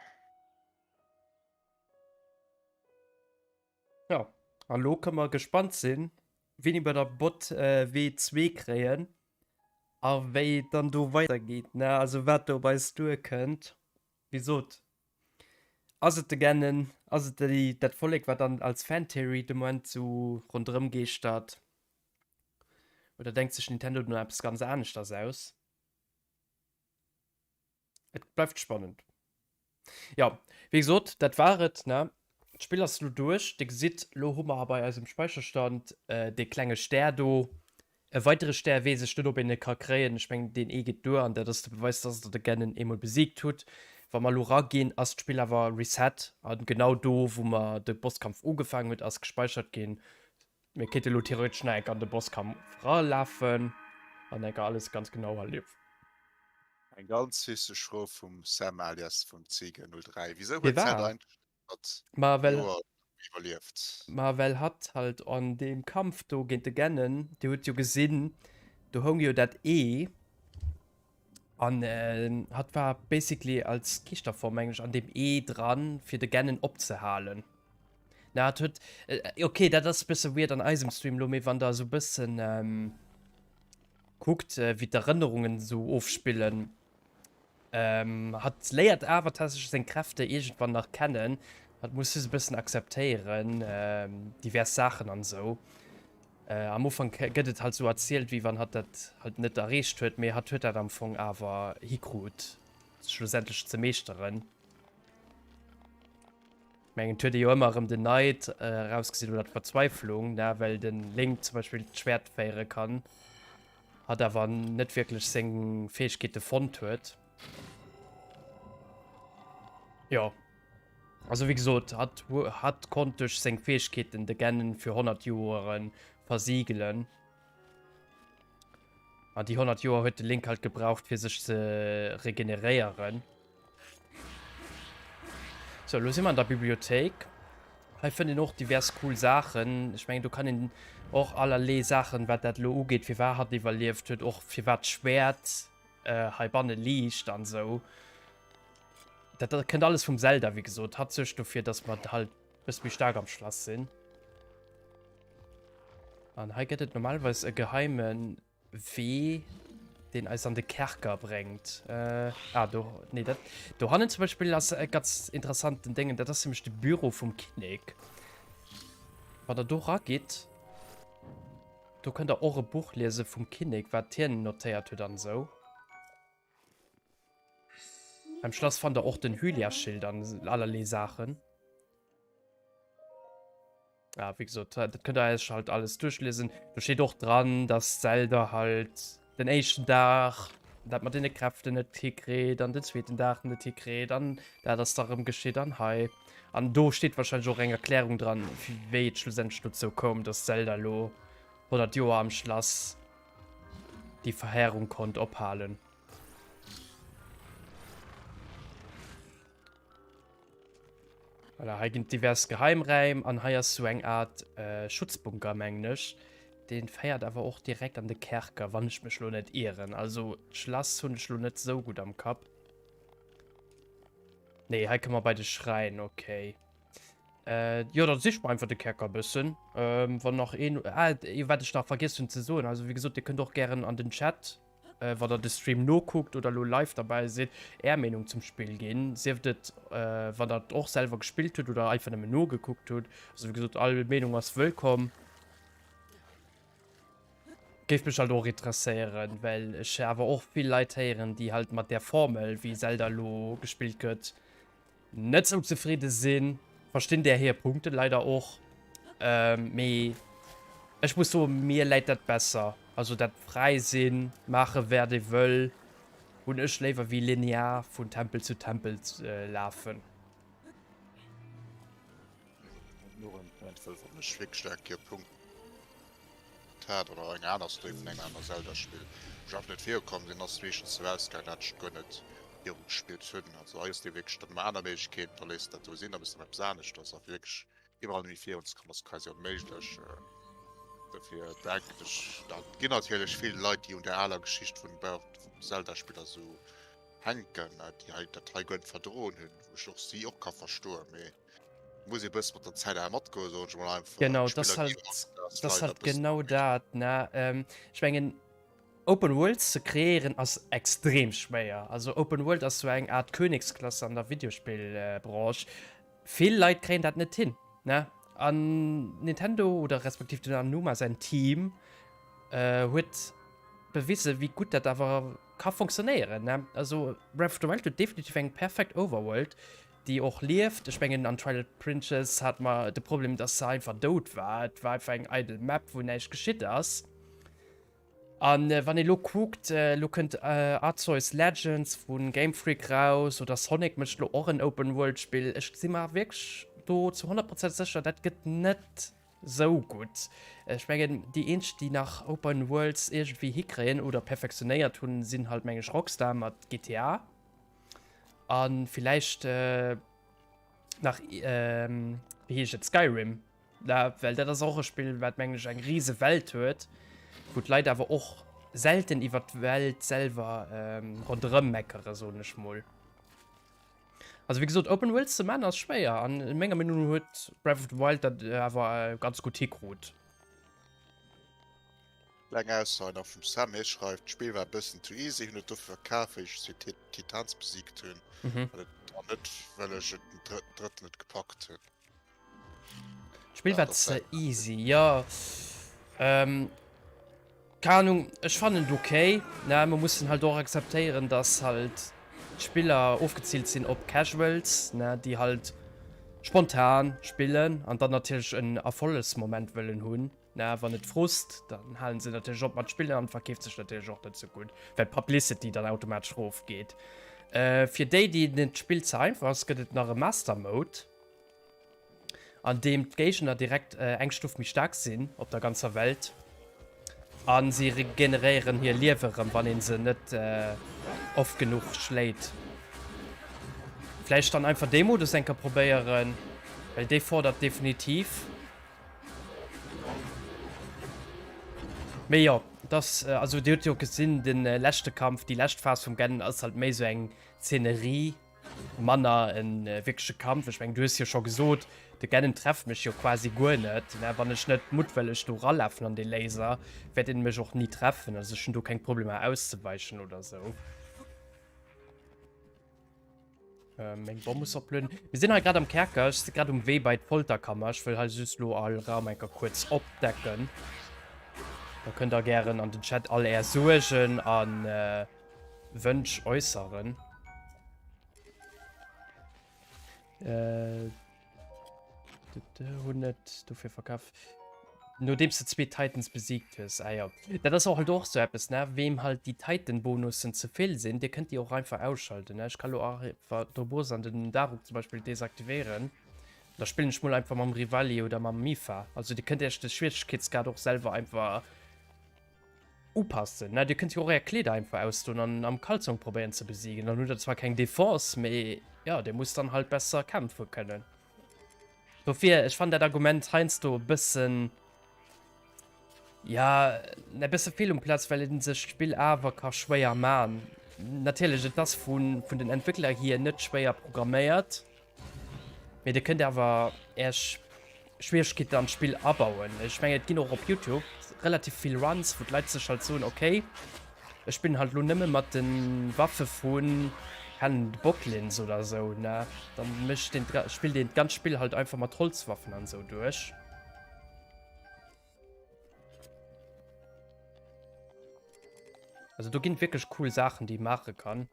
Jo, an lo kënne mer gespannt sinn, wéini mer da Bot W2 kréien a wéi et dann do weidergeet, ne? Also wat do op eis duerkënnt. Wéi sot, Ass et de Ganon? Ass et déi, dat Vollek, wat dann als Fan-Theory de Moment sou ronderëm geeschtert? Oder denkt sech Nintendo do eppes ganz aneschters aus? Et bleift spannend. Jo, wéi gesot, dat war et, ne? D'Spill ass lo duerch. Dir gesitt, lo hu mer bei eisem Speicherstand dee klenge Stär do. E weidere Stär weess ech net, ob een e ka kréien. Ech mengen, deen ee geet duer an dat ass de Beweis, dass der de Ganon eemol besiegt hutt. Wa mer elo raginn, ass d'Spill awer reset an genau do, wou mer de Bosskampf ugefaangen huet, ass gespeichert ginn. Mir kéinte elo theoretesch nach enker an de Bosskampf ralafen an enker alles ganz genau erliewen. Eng ganz hisseg Fro vum Sam alias vum Ziege 03, Wisou huet Zelda eigentlech Hatt Ma well, Joer iwwerlieft. Ma well hatt halt an deem Kampf do géint de Ganon, dir hutt jo gesinn, do houng jo dat Ee an hatt war basically als Geeschterform, mengen ech, an deem Ee dran, fir de Ganon opzehalen. Na, hatt huet, okay, dat ass e bësse weird an eisem Stream lo, mee wann der esou e bëssen kuckt, wéi d'Erënnerungen esou ofspillen, Hatt léiert awer tatsächlech seng Kräfte iergendwann nach kennen. Hatt muss just e bëssen akzeptéieren, divers Saachen an esou. Am Ufank gëtt et halt sou erzielt, wéi wann hatt dat halt net erreecht huet, mee hatt huet dat am Fong awer hikrut, schlussendlech ze meeschteren. Mengen et huet ee jo ëmmer erëm den Neid erausgesinn oder d'Verzweiflung, ne, well de Link zum Beispill d'Schwäert féiere kann, hatt awer net wierklech seng Fäegkeete fonnt huet. Jo, also wéi gesot, hatt, hatt konnt duerch seng Fäegkeeten de Ganon fir 100 Joere versigelen. An déi 100 Joer huet de Link halt gebraucht, fir sech ze regeneréieren. So, lo si mer an der Bibliothéik. Hei fënnt een och divers cool Saachen. Ech mengen, do kann een och allerlee Saachen, wat dat elo ugeet, firwat hatt iwwerlieft huet, och firwat d'Schwäert äh, heibanne liicht an esou. Dat, dat kënnt alles vum Zelda, wéi gesot. Hatt suergt dofir, dass mer halt bësse méi staark am Schlass sinn. An hei gëtt et normalerweis e geheimen Wee, deen eis an de Kerker bréngt. Äh, ah, do, nee, dat, do hannen zum Beispill ass e ganz interessanten Déngen. Dat ass nämlech de Büro vum Kinnek. Wann der do ragitt, do kënnt der och e Buch liese vum Kinnek, wat hien notéiert huet an esou. Am Schlass fannt der och den Hylia-Schild an allerlee Saachen. Ja, wéi gesot, dat kënnt der iech halt alles duerchliesen. Do steet och dran, dass Zelda halt den éischten Dag dat mat deene Kräften net hikritt an den zweeten Dag net hikritt an dat ass da rëm geschitt an hei. An do steet wahrscheinlech och eng Erklärung dran, wéi et schlussendlech dozou koum, dass Zelda elo 100 Joer am Schlass déi Verheerung konnt ophalen. Voilà, hei ginn divers Geheimräim an hei ass sou eng Art äh, Schutzbunker, mengen ech. Deen féiert awer och direkt an de Kerker, wann ech mech lo net ieren. Also d'Schlass hunn ech lo net sou gutt am Kapp. Nee, hei komme mer bei de Schräin, okay. Äh, jo, dann siche mer einfach de Kerker e bëssen. Ähm, wann nach een... Ah, wat ech nach vergiess hunn ze soen, also wéi gesot, dir kënnt och gären an den Chat wann der de Stream nokuckt oder elo live derbäi sidd, är Meenung zum Spill ginn. Sieft et wann der et och selwer gespillt hutt oder einfach nëmmen nogekuckt hutt. Also wéi gesot, all Meenung ass wëllkomm. Géif mech halt och interesséieren, well ech awer och vill Leit héieren, déi halt mat där Formel, wéi Zelda elo gespillt gëtt, Net sou zefridde sinn. Verstinn där hir Punkten leider och. Mee ech muss soen, mir läit dat besser. Also dat fräi sinn, maache wat ee wëll, hunn ech léiwer wéi linear vun Tempel zu Tempel lafen. Wann ech wierklech eng Kéier Punkt hat oder eng aner Story vun engem aner Zelda-Spill, wou ech einfach net virukomm sinn, ass meeschtens sou ausgaangen, dat ech guer net viru gespillt hunn. Also hei hues de wierklech dann ëmmer aner Méiglechkeeten, da léiss de dat do sinn, da méchs de eppes aneschters a fir wierklech iwwerall méi virun ze kommen ass quasi onméiglech. Dofir denken ech, dat ginn natierlech vill Leit, déi un der aler Geschicht vun Zelda-Spiller sou hänken, déi hei dat hei guer net verdroen hunn, wou ech och si och ka verstoen, mee. Muss ee bësse mat der Zäit awer matgoen, soen ech mol einfach. Genau, das halt, das halt genau dat, ne? Ähm, ech mengen, Open Worlds ze kreéieren ass extrem schwéier. Also Open World ass sou eng Art Königsklasse an der Videospillbranche. Vill Leit kréien dat net hin, ne? An Nintendo oder respektiv den Anuma säin Team äh, huet bewise wéi gutt dat awer ka funktionéieren, ne? Also Breath of the Wild huet definitiv eng perfekt Overworld, déi och lieft. Ech mengen an Twilight Princess hat mer de Problem, dass se einfach dout war. Et war einfach eng eidel Map, wou näischt geschitt ass. An äh, wann ee lo kuckt, äh, lo kënnt äh, Arceus Legends vu Game Freak raus oder Sonic mécht lo och en Open World Spill. Ech si mer wierklech do zu 100 Prozent sécher, dat gëtt net sou gutt. Ech mengen déi eenzeg déi nach Open Worlds iergendwéi hikréien oder perfektionéiert hunn, sinn halt meng ech Rockstar mat GTA. An villäicht nach wéi heescht et Skyrim, well dat ass och e Spill wat mengen ech eng rise Welt huet, wou d'Leit awer och selten iwwer d'Welt selwer ronderëm meckere soen ech mol. Also wéi gesot Open Worlds ze man ass schwéier an menger Meenung no huet Breath of the Wild dat awer ganz gutt hikrut. Kleng Aussage nach vum Sam, hie schreift, D'Spill war e bëssen too easy, hunn et dofir verkaf wéi ech zwee Titans besiegt hunn, an et an net well ech et den drëtten net gepackt hunn. D'Spill war ze easy, jo. Ähm, keng Ahnung, ech fannen et ok. Na, mer mussen halt och akzeptéieren, dass halt d'Spiller ofgeziilt sinn op Casuals, ne, déi halt spontan spillen an dann natierlech en Erfollegsmoment wëllen hunn. Na, wann et frust, dann halen se natierlech op mat spillen an verkeeft sech natierlech och net sou gutt, well d'Publicity dann automatesch rof geet. Äh, fir déi, deenen d'Spill ze einfach ass, gëtt et nach e Master Mode, an deem d'Géigner direkt äh, eng Stuff méi staark sinn op der ganzer Welt a si regeneréieren hir Liewe rëm, wann een se net äh, oft genuch schléit. Vläicht dann einfach dee Modus eng Kéier probéieren, well dee fordert definitiv. Mee jo, das, äh, also Dir hutt jo gesinn, den äh, leschte Kampf, déi lescht Phas vum Ganon ass halt méi sou eng Szenerie, manner en äh, wierkleche Kampf. Ech meng, du hues jo scho gesot, de Ganon trefft mech jo quasi guer net. Ne? Wann ech net muttwëlleg do ralafen an dee Laser, wäert en mech och ni treffen. Also ech hunn do keng Problemer auszeweichen oder sou. Äh, meng Bomm muss oplueden. Mir sinn hei grad am Kerker. Ech si grad um Wee bei d'Folterkammer. Ech wëll hei just lo all Raum eng Kéier kuerz opdecken. Da kënnt der gären an den Chat all är Suergen an äh, Wënsch äusseren. Äh, hunn et dofir verkaf. Nodeems de zwee Titans besiegt hues. Ah jo. Dat ass och halt och sou eppes, ne? Weem halt déi Titan-Bonussen ze vill sinn, dee kënnt déi och einfach ausschalten, ne? Ech ka lo einfach Drobos an den Daruk zum Beispill desaktivéieren. Da spillen ech mol einfach mam Rivali oder mam Mipha. Also dir kënnt iech de Schwieregkeetsgrad och selwer einfach upassen, ne? Dir kënnt jo och är Kleeder einfach ausdoen an am Kalzong probéieren ze besiegen. Dann hutt der zwar keng Defense, mee jo, dir musst dann halt besser kämpfe kënnen. Dofir, ech fannen dat Argument heiansdo e bëssen, ja, e bësse fehl um Platz, well een sech d'Spill awer ka schwéier man. Natierlech, et ass vun, vun den Entwéckler hier net schwéier programméiert, mee dir kënnt awer Äech Schwieregkeeten an d'Spill abauen. Ech mengen, et ginn och op Youtube relativ vill Runs, wou d'Leit sech halt soen, okay, Ech spillen halt lo nëmme mat de Waffe vun kennen de Boglins oder sou ne dann mécht den spillt een d'ganz Spill halt einfach mat Holzwaffen an sou duerch. Also do ginn wierklech cool Saachen déi ee maache kann.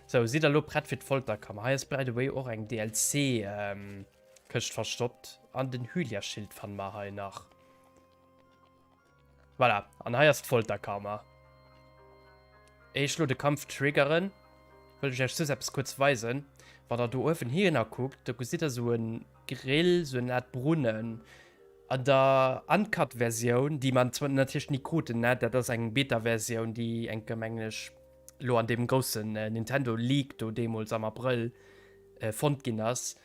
Sou, sidd der lo prett fir d'Folterkammer? Hei ass by the way och eng DLC ähm, Këscht verstoppt. An den Hylia-Schild fanne mer hei nach. Voilà, an hei ass d'Folterkammer. Éier ech lo de Kampf triggeren, wëll ech iech soss eppes kuerz weisen. Wann der do uewen hienner kuckt, do gesitt der sou en Grill, sou en Art Brunnen. An der Uncut Versioun, déi mer zwar natierlech ni kruten, ne, dat ass eng Beta Versioun, déi enke mengen ech lo an deem groussen Nintendo Leak do deemools am Abrëll fonnt ginn ass,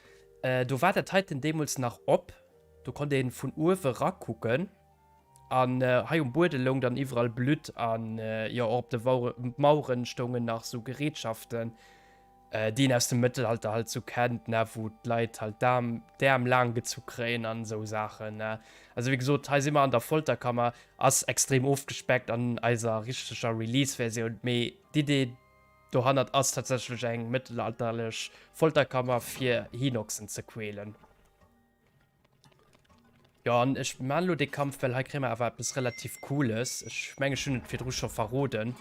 do war dat heiten deemools nach op, do konnt ee vun uewe rakucken an hei um Buede loung dann iwwerall Blutt an jo och op de Maueren stoungen nach sou Gerätschaften. Déi een aus dem Mëttelalter halt sou kennt, ne, wou d'Leit halt d'Aarm, d'Äerm laang gezu kréien an esou Saachen, ne. Also wéi gesot, hei si mer an der Folterkammer, ass extrem ofgespeckt an eiser richteger Release-Versioun, mee d'Idee dohannert ass tatsächlech eng mëttelalterlech Folterkammer fir Hinoxen ze quälen. Jo, an ech man lo dee Kampf, well hei kréie mer awer eppes relativ Cooles. Ech meng, ech hunn et virdru scho verroden.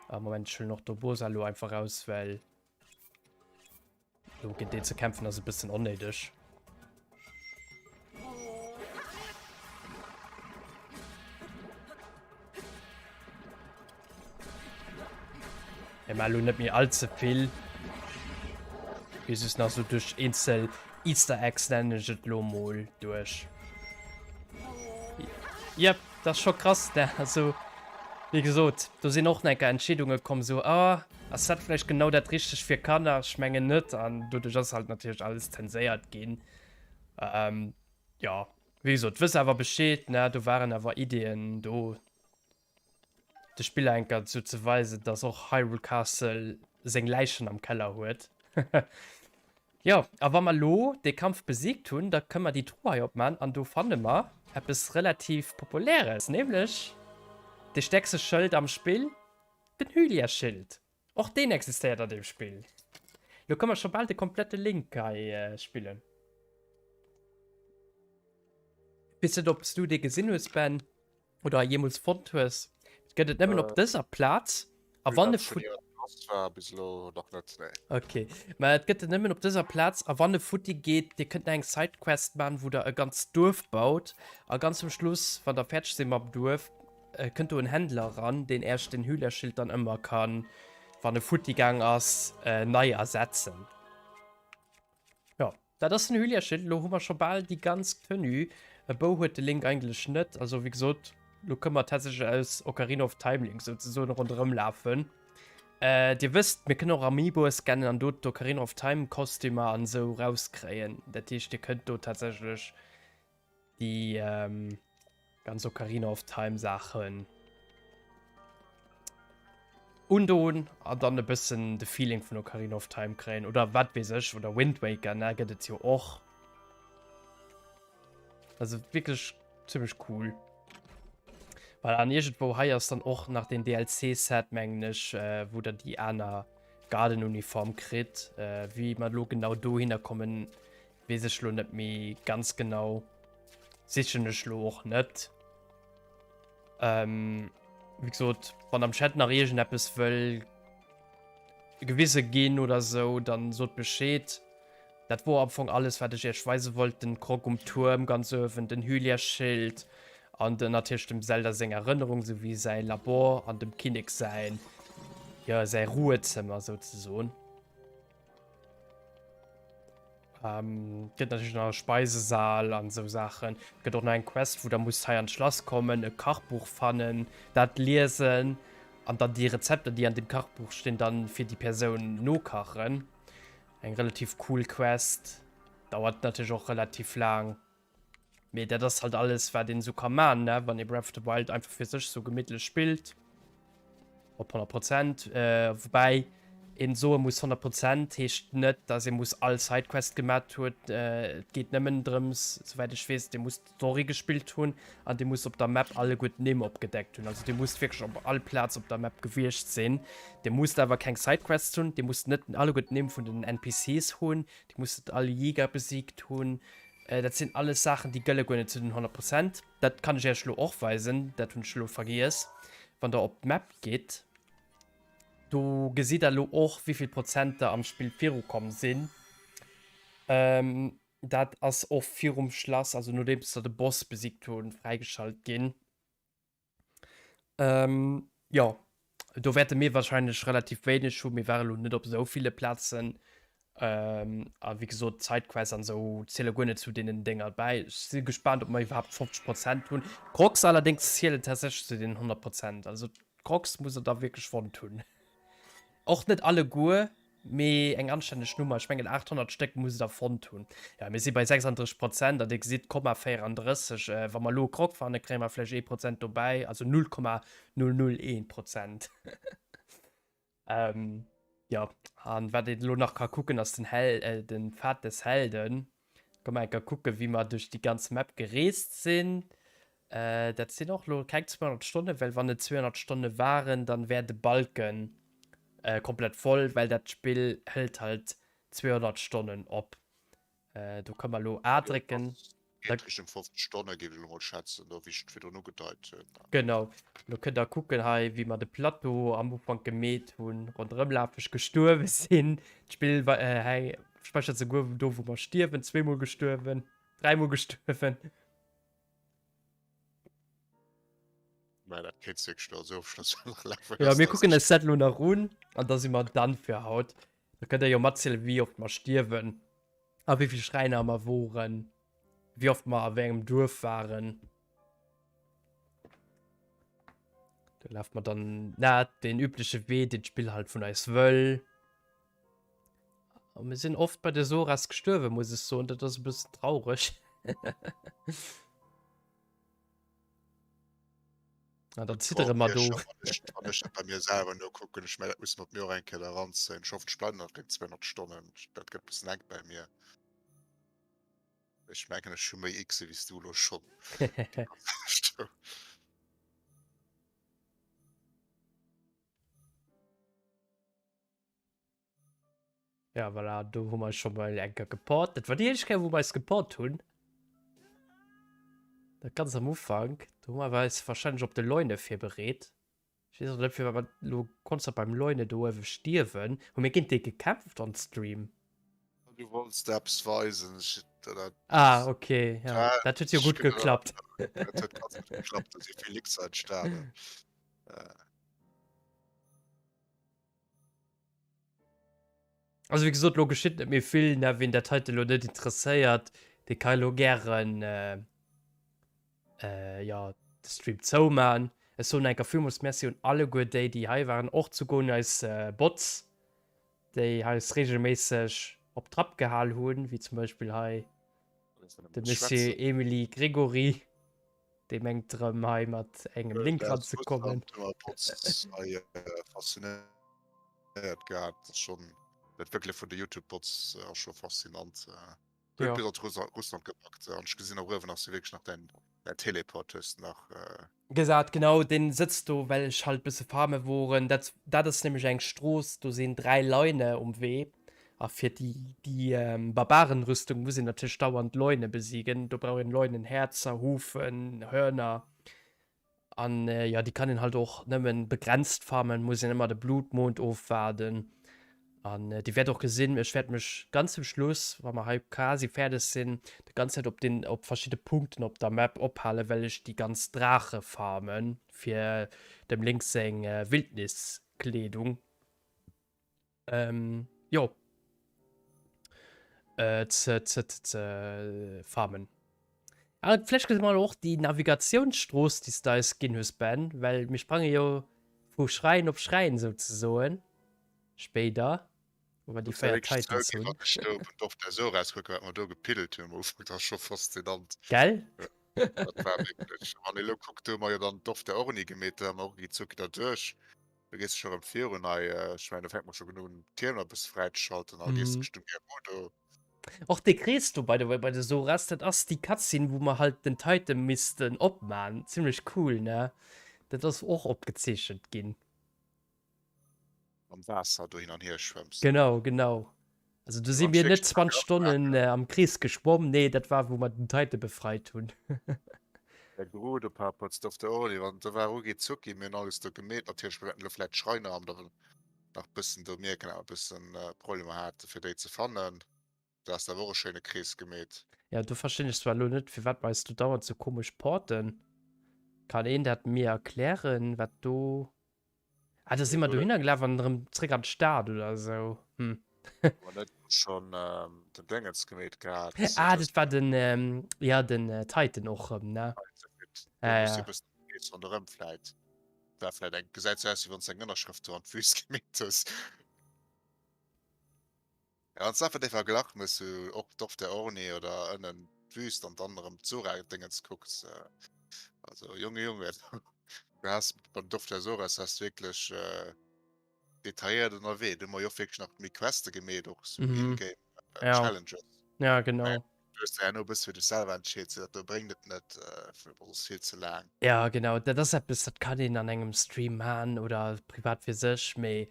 Ah, Moment, ech huelen och d'Obosa lo einfach raus, well lo géint deen ze kämpfen ass e bëssen onnéideg. Mir maachen elo net méi all ze vill. Mir just nach so duerch eenzel Easter Eggs nennen ech et lo mol duerch. Yep, dat ass scho krass, ne? Also, wéi gesot, do sinn och nach eng Kéier Entscheedunge komm, sou, ah, ass dat vläicht genau dat Richtegt fir Kanner? Ech mengen net. An doduerch ass halt natierlech alles zenséiert ginn. Ähm, jo, wéi gesot, wëss awer Bescheed, ne? Do waren awer Ideeën do. de Spiller enker zu ze weisen, dass och Hyrule Castle seng Läichen am Keller huet. Jo, a wa mer lo dee Kampf besiegt hunn, da kënne mer déi Truh hei opman an do fanne mer eppes relativ Populäres, nämlech de stäerkste Schëld am Spill, den Hylia-Schild. Och deen existéiert an deem Spill. Lo kënne mer scho bal de komplette Link hei spillen. Weess net, ob s du dee gesinn hues, Ben. Oder jeemools fonnt hues. Et gëtt et nëmmen op dëser Plaz. A wann e futti. Ok, mä et gëtt et nëmmen op dëser Plaz. A wann e futti geet, dir kënnt nach eng Sidequest man, wou der e ganzt Duerf baut. A ganz zum Schluss, wann der fäerdeg sidd mam Duerf, kënnt do en Händler eran, deen äech den Hühlerschild dann ëmmer kann, wann e futti gaang ass, nei ersetzen. Jo, dat ass den Hylia-Schild. Elo hu mer scho bal déi ganz Tenue. E Bou huet de Link eigentlech net. Also wéi gesot, elo kënne mer tatsächlech als Ocarina of Time Link souzesoen ronderëm lafen. Äh, dir wësst, mir kënnen och Amiiboe scannen an do d'Ocarina of Time Kostümer an esou rauskréien. Dat heescht, dir kënnt do tatsächlech déi ähm, ganz Ocarina of Time Saachen undoen an dann e bëssen de Feeling vun Ocarina of Time kréien oder wat weess ech oder Wind Waker ne gëtt et jo och. Also wierklech zimmlech cool. Well an iergendwou hei ass dann och nach den DLC-Set mengen ech, äh, wou der déi aner Garden-Uniform kritt. Äh, wéi mer lo genau dohinner kommen, Wees ech lo net méi ganz genau. Sichen ech lo och net. Ähm, wéi gesot, wann am Chat nach iergendeppes wëll. gewise ginn oder sou, dann sot Bescheed. Dat wor am Fong alles wat ech iech weise wollt, den Krog um Tuerm ganz uewen, den Hylia-Schild an den natierlech dem Zelda seng Erënnerung souwéi säi Labor an dem Kinnek säin, jo, säi Ruhezëmmer souzesoen. Ähm, gëtt natierlech nach e Speisesaal an sou Saachen. Gëtt och nach eng Quest, wou der musst hei an d'Schlass kommen, e Kachbuch fannen, dat liesen an dann déi Rezepter, déi an dem Kachbuch stinn, dann fir déi Persoun nokachen. Eng relativ cool Quest. Dauert natierlech och relativ laang. Mee dat ass halt alles wat een esou ka man, ne, wann ee Breath of the Wild einfach fir sech sou gemittlech spillt. Op 100 Prozent. Äh, woubäi een soe muss 100 Prozent heescht net, dass ee muss all Sidequest gemat huet. Äh, et geet nëmmen drëms, souwäit ech weess, dir musst d'Story gespillt hunn an dir musst op der Map alleguer d'Nimm opgedeckt hunn. Also dir musst wierklech op all Plaz op der Map gewiescht sinn. Dir musst awer keng Sidequests hunn, dir musst net alleguer d'Nimm vun den NPCs hunn, dir musst net all Jäger besiegt hunn. Dat sinn alles Saachen, déi gëlle guer net zu den 100 Prozent. Dat kann ech Iech elo och weisen, dat hunn ech elo vergiess. Wann Der op d'Map gitt, do gesitt Der elo och, wéi vill Prozent der am Spill virukomm sinn. Dat ass och virum Schlass, also nodeems der de Boss besiegt hunn, fräigeschalt ginn. Ähm, jo, do wäerte mir wahrscheinlech relativ wéineg hunn. Mir ware lo net op esou ville Plazen. Ähm, a wéi gesot, d'Sidequests an esou ziele guer net zu deenen Dénger bäi. Ech si gespaant, ob mer iwwerhaapt 50 Prozent hunn. D'Crocs allerdéngs zielen tatsächlech zu den 100 Prozent. Also d'Crocs muss der da wierklech fonnt hunn. Och net alleguer. Mee eng anstänneg Nummer, ech mengen 800 Stéck musst der fonnt hunn. Jo, mir si bei 36 Prozent an Dir gesitt, Komma 34. Wa mer elo e Croc fannen, kréie mer vläicht ee Prozent dobäi, also 0,001 Prozent. Jo, an wat een elo nach ka kucken, ass den Hel, den Pfad des Helden. Komm mer eng Kéier kucken, wéi mer duerch déi ganz Map gereest sinn. Dat sinn och elo keng 200 Stonnen, well wann et 200 Stonne waren, dann wär de Balken komplett voll, well dat Spill hëlt halt 200 Stonnen op. Do kënne mer elo A drécken. Geet Richtung 50 Stonne géif ech elo mol schätzen, do wéi ech et virdrun ugedeit hunn. Genau, lo kënnt der kucken hei wéi mer de Plateau am Ufank gemeet hunn, ronderëmlafeg gestuerwe sinn. D'Spill hei späichert souguer do wou mer stierwen, zweemol gestuerwen, dräimol gestuerwen. Mä dat kéints de wierklech elo als Ofschloss nach lafen. Jo, mir kucken eis dat elo nach un an da si mer done fir haut. Da kënnt der jo matzielen, wéi oft mer stierwen a wéi vill Schräiner mer woren, wéi oft mer a wéi engem Duerf waren. Do lafe mer dann na den übleche Wee, deen d'Spill halt vun eis wëll. A mir sinn oft bei de Soras gestuerwen, muss ech soen. Dat ass e bëssen traureg. Na, dann ziddere mer do. Wann ech dat bei mir selwer nokucken, ech mengen, dat muss mat mir och eng Kéier da ranzéien. Ech hoffen, ech bleiwen nach deng 200 Stonnen. Dat gëtt e bëssen enk bei mir. Ech mengen, ech hu méi Xe wéi s du elo schonn. Ja, voilà, do hu mer scho mol eng Kéier geport. Dat war déi éischt Kéier, wou mer eis geport hunn. Dat ganz am Ufank. Do hu mer eis wahrscheinlech op de Leune virbereet. Ech weess och net, firwat mer elo konstant beim Leune do uewe stierwen. Hu mir géint dee gekämpft on Stream? Du wollts der eppes weisen. Ech, dat, Ah, okay, ja. Dat huet jo gutt geklappt. Dat huet ganz gutt geklappt. Do si vill Xer entstanen. Äh. Also wéi gesot, lo geschitt net méi vill, ne? Ween dat heite lo net interesséiert, dee ka lo gären äh, äh, ja, de Stream zouman. Ech soen enker villmools Merci un alleguer déi, déi hei waren, och souguer un eis äh, Bots, déi eis regelméisseg op Trapp gehal hunn, wéi zum Beispill hei de Monsieur Emily Gregory. Dee mengt erëm hei mat engem Link ranzekommen. Faszinéiert gehat schon dat wierklech vun de Youtube Bots ass scho faszinant. Huet bis an Russland gepackt an ech gesinn och uewen ass jo wierklech nach däin däin Teleport hues de nach. Gesat genau deen sëtzt do well ech halt bësse farme woren. Dat dat ass nämlech eng Strooss do sinn 3 Leine um Wee A fir déi déi Barbarenrüstung muss een natierlech dauernd Leune besiegen. Do brauch een Leunenhäerzer, Hufen, Hörner. An jo, déi kann een halt och nëmmen begrenzt farmen, muss een ëmmer de Blutmond ofwaarden. An Dir wäert och gesinn, ech wäert mech ganz zum Schluss, wa mer hei quasi fäerdeg sinn, déi ganz Zäit op den, op verschidde Punkten op der Map ophalen, well ech déi ganz Draache farmen, fir dem Link seng Wildniskleedung, jo, ze, ze, ze farmen. A vläicht gesi mer och déi Navigatiounsstrooss, déi s de eis ginn hues, Ben, well mir sprange jo vu Schräin op Schräin souzesoen spéider, wou mer déi 4 Titans hunn. Gell? Och dee Krees do by the way bei de Soras, dat ass déi Cutscene wou mer halt den Titan missten opman. Zimlech cool ne? Dat ass och opgezeechent ginn. Am Waasser do hin an hier schwëmms. Genau, genau. Also do si mir net 20 Stonnen am Krees geschwomm, nee dat war wou mer den Titan befreit hunn. Der Gerudo Papoz do op der Orly, wann do war Rucki Zucki, mir hunn alles do gemeet. Natierlech mir wäerten elo vläit d'Schreiner am der nach bëssen do mierken, awer bëssen Problemer hate fir déi ze fannen. Do has de awer och e schéine Krees gemeet. Jo, do verstinn ech zwar elo net firwat mer eis do dauernd sou komesch porten. Kann een dat mir erklären wat do. Ah da si mer dohinner gelaf an erëm zréck an d'Stad oder esou. Hm. Hu mer net schonn den Déngens gemeet gehat? Ah dat war den, jo den Titan och erëm ne? Ah ja. Ronderëm vläit. War vläit eng, gesäit sou aus wéi wann s de eng Ënnerschrëft do an d'Wüst gemeet hues. Ja, wann s de einfach dee Verglach mëss, sou och d'Dorf der Orni oder ënnen d'Wüst an dann erëm d'Sora-Dingens kucks, also Junge, Junge, du has beim Dorf der Soras has du wierklech detailléiert ënnerwee. Do hu mer jo och wierklech nach méi Queste gemeet, och sou In-Game Challenges. Ja, genau. Du hues der herno e bësse fir dech selwer entscheet, sou dat do bréngt et net, well soss vill ze laang. Ja, genau, dat ass eppes, dat kann een an engem Stream man oder privat fir sech, mee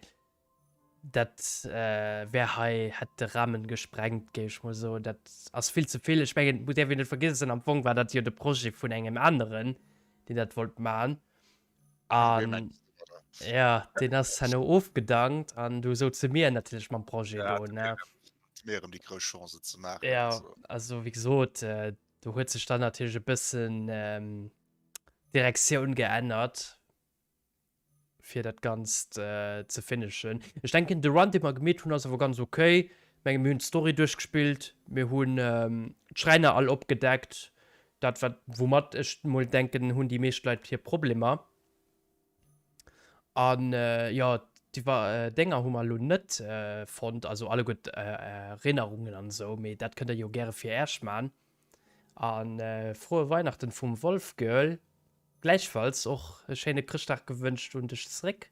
dat wär hei, hätt de Rahmen gesprengt, géif ech mol soen. Dat ass vill ze vill. Ech mengen, et däerf een net vergiessen, am Fong war dat jo de Projet vun engem aneren, deen dat wollt man. An ja, deen ass herno ofgedankt an du souze mir natierlech mam Projet ja, do, ne? Mir erëm déi grouss Chance ze maachen. Ja, also, also wéi gesot, äh, do huet sech dann natierlech e bëssen ähm, Direktioun geännert fir dat Ganzt äh, ze finishen. Ech denken, de Run, dee mer gemeet hunn, ass awer ganz okay. Ich menge mir hunn d'Story duerchgespillt, mir hunn ähm, d'Schräiner all opgedeckt, Dat wat woumat ech mol denken hunn déi meescht Leit hir Problemer. An jo d'Iwwer Dénger hu mer elo net fonnt, also alleguer d'Erinnerungen an esou, mee dat kënnt der jo gäre fir Äerch man. A frohe Weihnachten vum Wolfgirl gläichfalls och e schéine Chrëschtdag gewënscht un dech zeréck.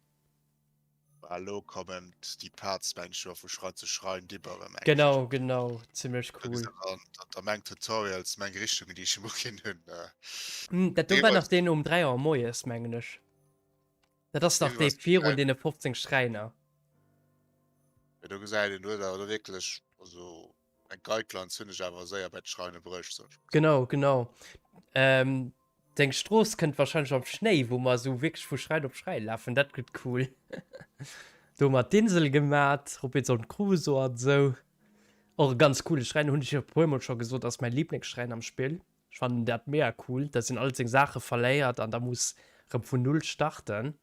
Elo kommen déi Parts mengen ech jo vu Schrein zu Schrein déi bauere mengen ech. Genau genau zimmlech cool. Da meng Tutorials meng Richtungen déi ech em uginn hunn. Dat do war nach deen um 3 Auer moies mengen ech. Dat ass nach dee virun deene 15 Schräiner. Jo do gesäit een do huet awer do wierklech also Eng Guidelines hunn ech awer séier bei d'Schreine bruecht, sot ech. Genau, genau. Ähm, deng Strooss kënnt wahrscheinlech am Schnéi, wou mer esou wierklech vu Schräin op Schräin lafen. Dat gëtt cool. Do hu mer d'Insel gemat, Robinson Crusoe an esou. Och e ganz coole Schräin, hunn ech jo e puermol scho gesot, ass mäi Liblingsschräin am Spill. Ech fannen dat mega cool, dass een all seng Saache verléiert an da muss rëm vun Null starten.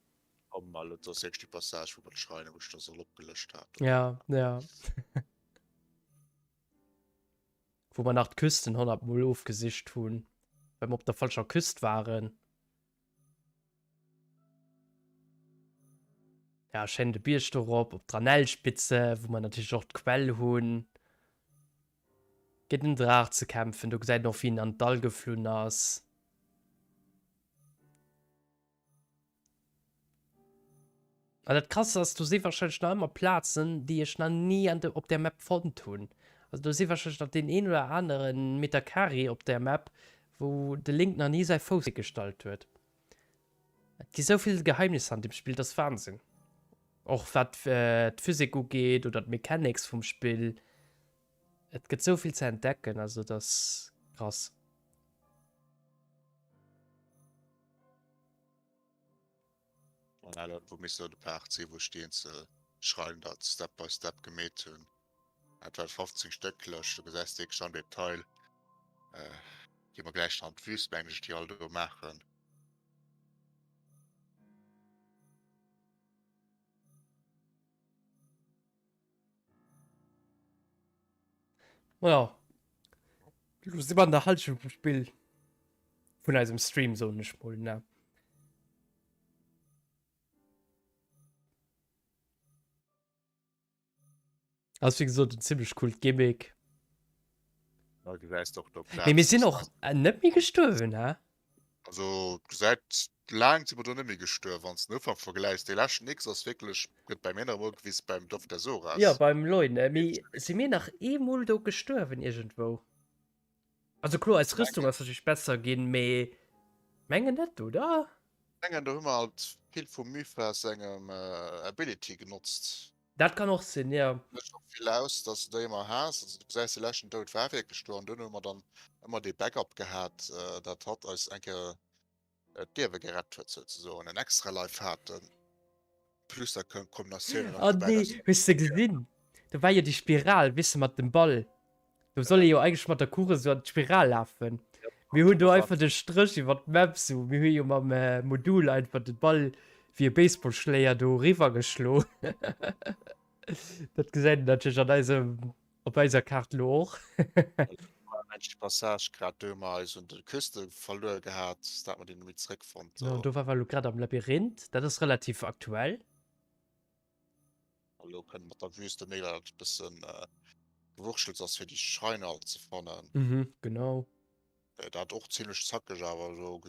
Komm, elo, dat ass wierklech déi Passage, wou mer d'Schreine, wou ech das all opgelëscht hat. Ja, ja. Wou mer nach d'Küsten 100 mol ofgesicht hunn, well mer op der falscher Küst waren. Ja, schéin de Bierg do rop, op d'Ranellspitze, wou mer natierlech och d'Quell hunn. Géint den Draach ze kämpfen, do gesäit een och, wéi en an d'Dall geflunn ass. An dat Krasst ass, do si wahrscheinlech nach ëmmer Plazen, déi ech nach ni an de, op där Map fonnt hunn. Also do si wahrscheinlech nach deen een oder aneren Meter Carré op där Map, wou de Link nach ni säi Fouss higestallt huet. Et gi sou vill Geheimnisser an deem Spill, dat ass Wahnsinn. Och wat d'Physik ugeet oder d'Mechanics vum Spill. Et gëtt sou vill ze entdecken, also dat ass krass. An elo, wou misst elo de Part sinn, wou ech déi eenzel. Schrein dat Step by Step gemeet hunn. Dat war 15 Stéck lech, du gesäis wierklech am Detail. Äh, gi mer gläich nach an d'Wüst, mengen ech, déi all do maachen. Ja. Lo si mer an der Halschent vum Spill. Vun eisem Stream, soen ech mol, ne? Ass wéi gesot en zimmlech coolt Gimmick. Ja, gesäis och do Mee mir sinn och net méi gestuerwen, hä? Also gesäit laang si mer do net méi gestuerwen, wann s de den Ufank vergläichs. Dee leschten X ass wierklech, gëtt bei mir nach emol gewis beim Dorf der Soras. Jo, beim Leune. Mee si mir nach eemol do gestuerwen iergendwou? Also kloer, eis Rüstung ass natierlech besser ginn, mee mengen net, oder? Mengen do hu mer alt vill vum Mypha sengem Ability genotzt. Dat kann och sinn, jo. Mécht och vill aus, dass de déi ëmmer has. Also du gesäis, de leschten Doud war wierklech do an duerno hu mer dann ëmmer dee Backup gehat, dat hatt eis eng Kéier d'Liewe gerett huet souzesoen, en extra Life haten, plus da koum d'Kombinatioun nach dobäi, dass. Oh nee, hues de gesinn? Do war jo déi Spiral, weess de, mat dem Ball. Do soll ee jo eigentlech mat der Kugel sou an d'Spiral lafen. Mir hunn do einfach de Stréch iwwer d'Map sou, mir hu jo mam Modul einfach de Ball wéi e Baseballschléier do eriwwer geschloen. Dat gesäit een natierlech an eisem, op eiser Kaart elo och. Déi Passage grad do hu mer eis un de Küste verluer gehat, dat mer déi net méi zeréckfonnt. Genau, do war mer elo grad am Labyrinth, dat ass relativ aktuell. A lo kënnt mat der Wüste méi dat bëssen Gewurschtels ass fir déi Schreiner all ze fannen. Mhm, genau. Dat och zimlech zackeg awer elo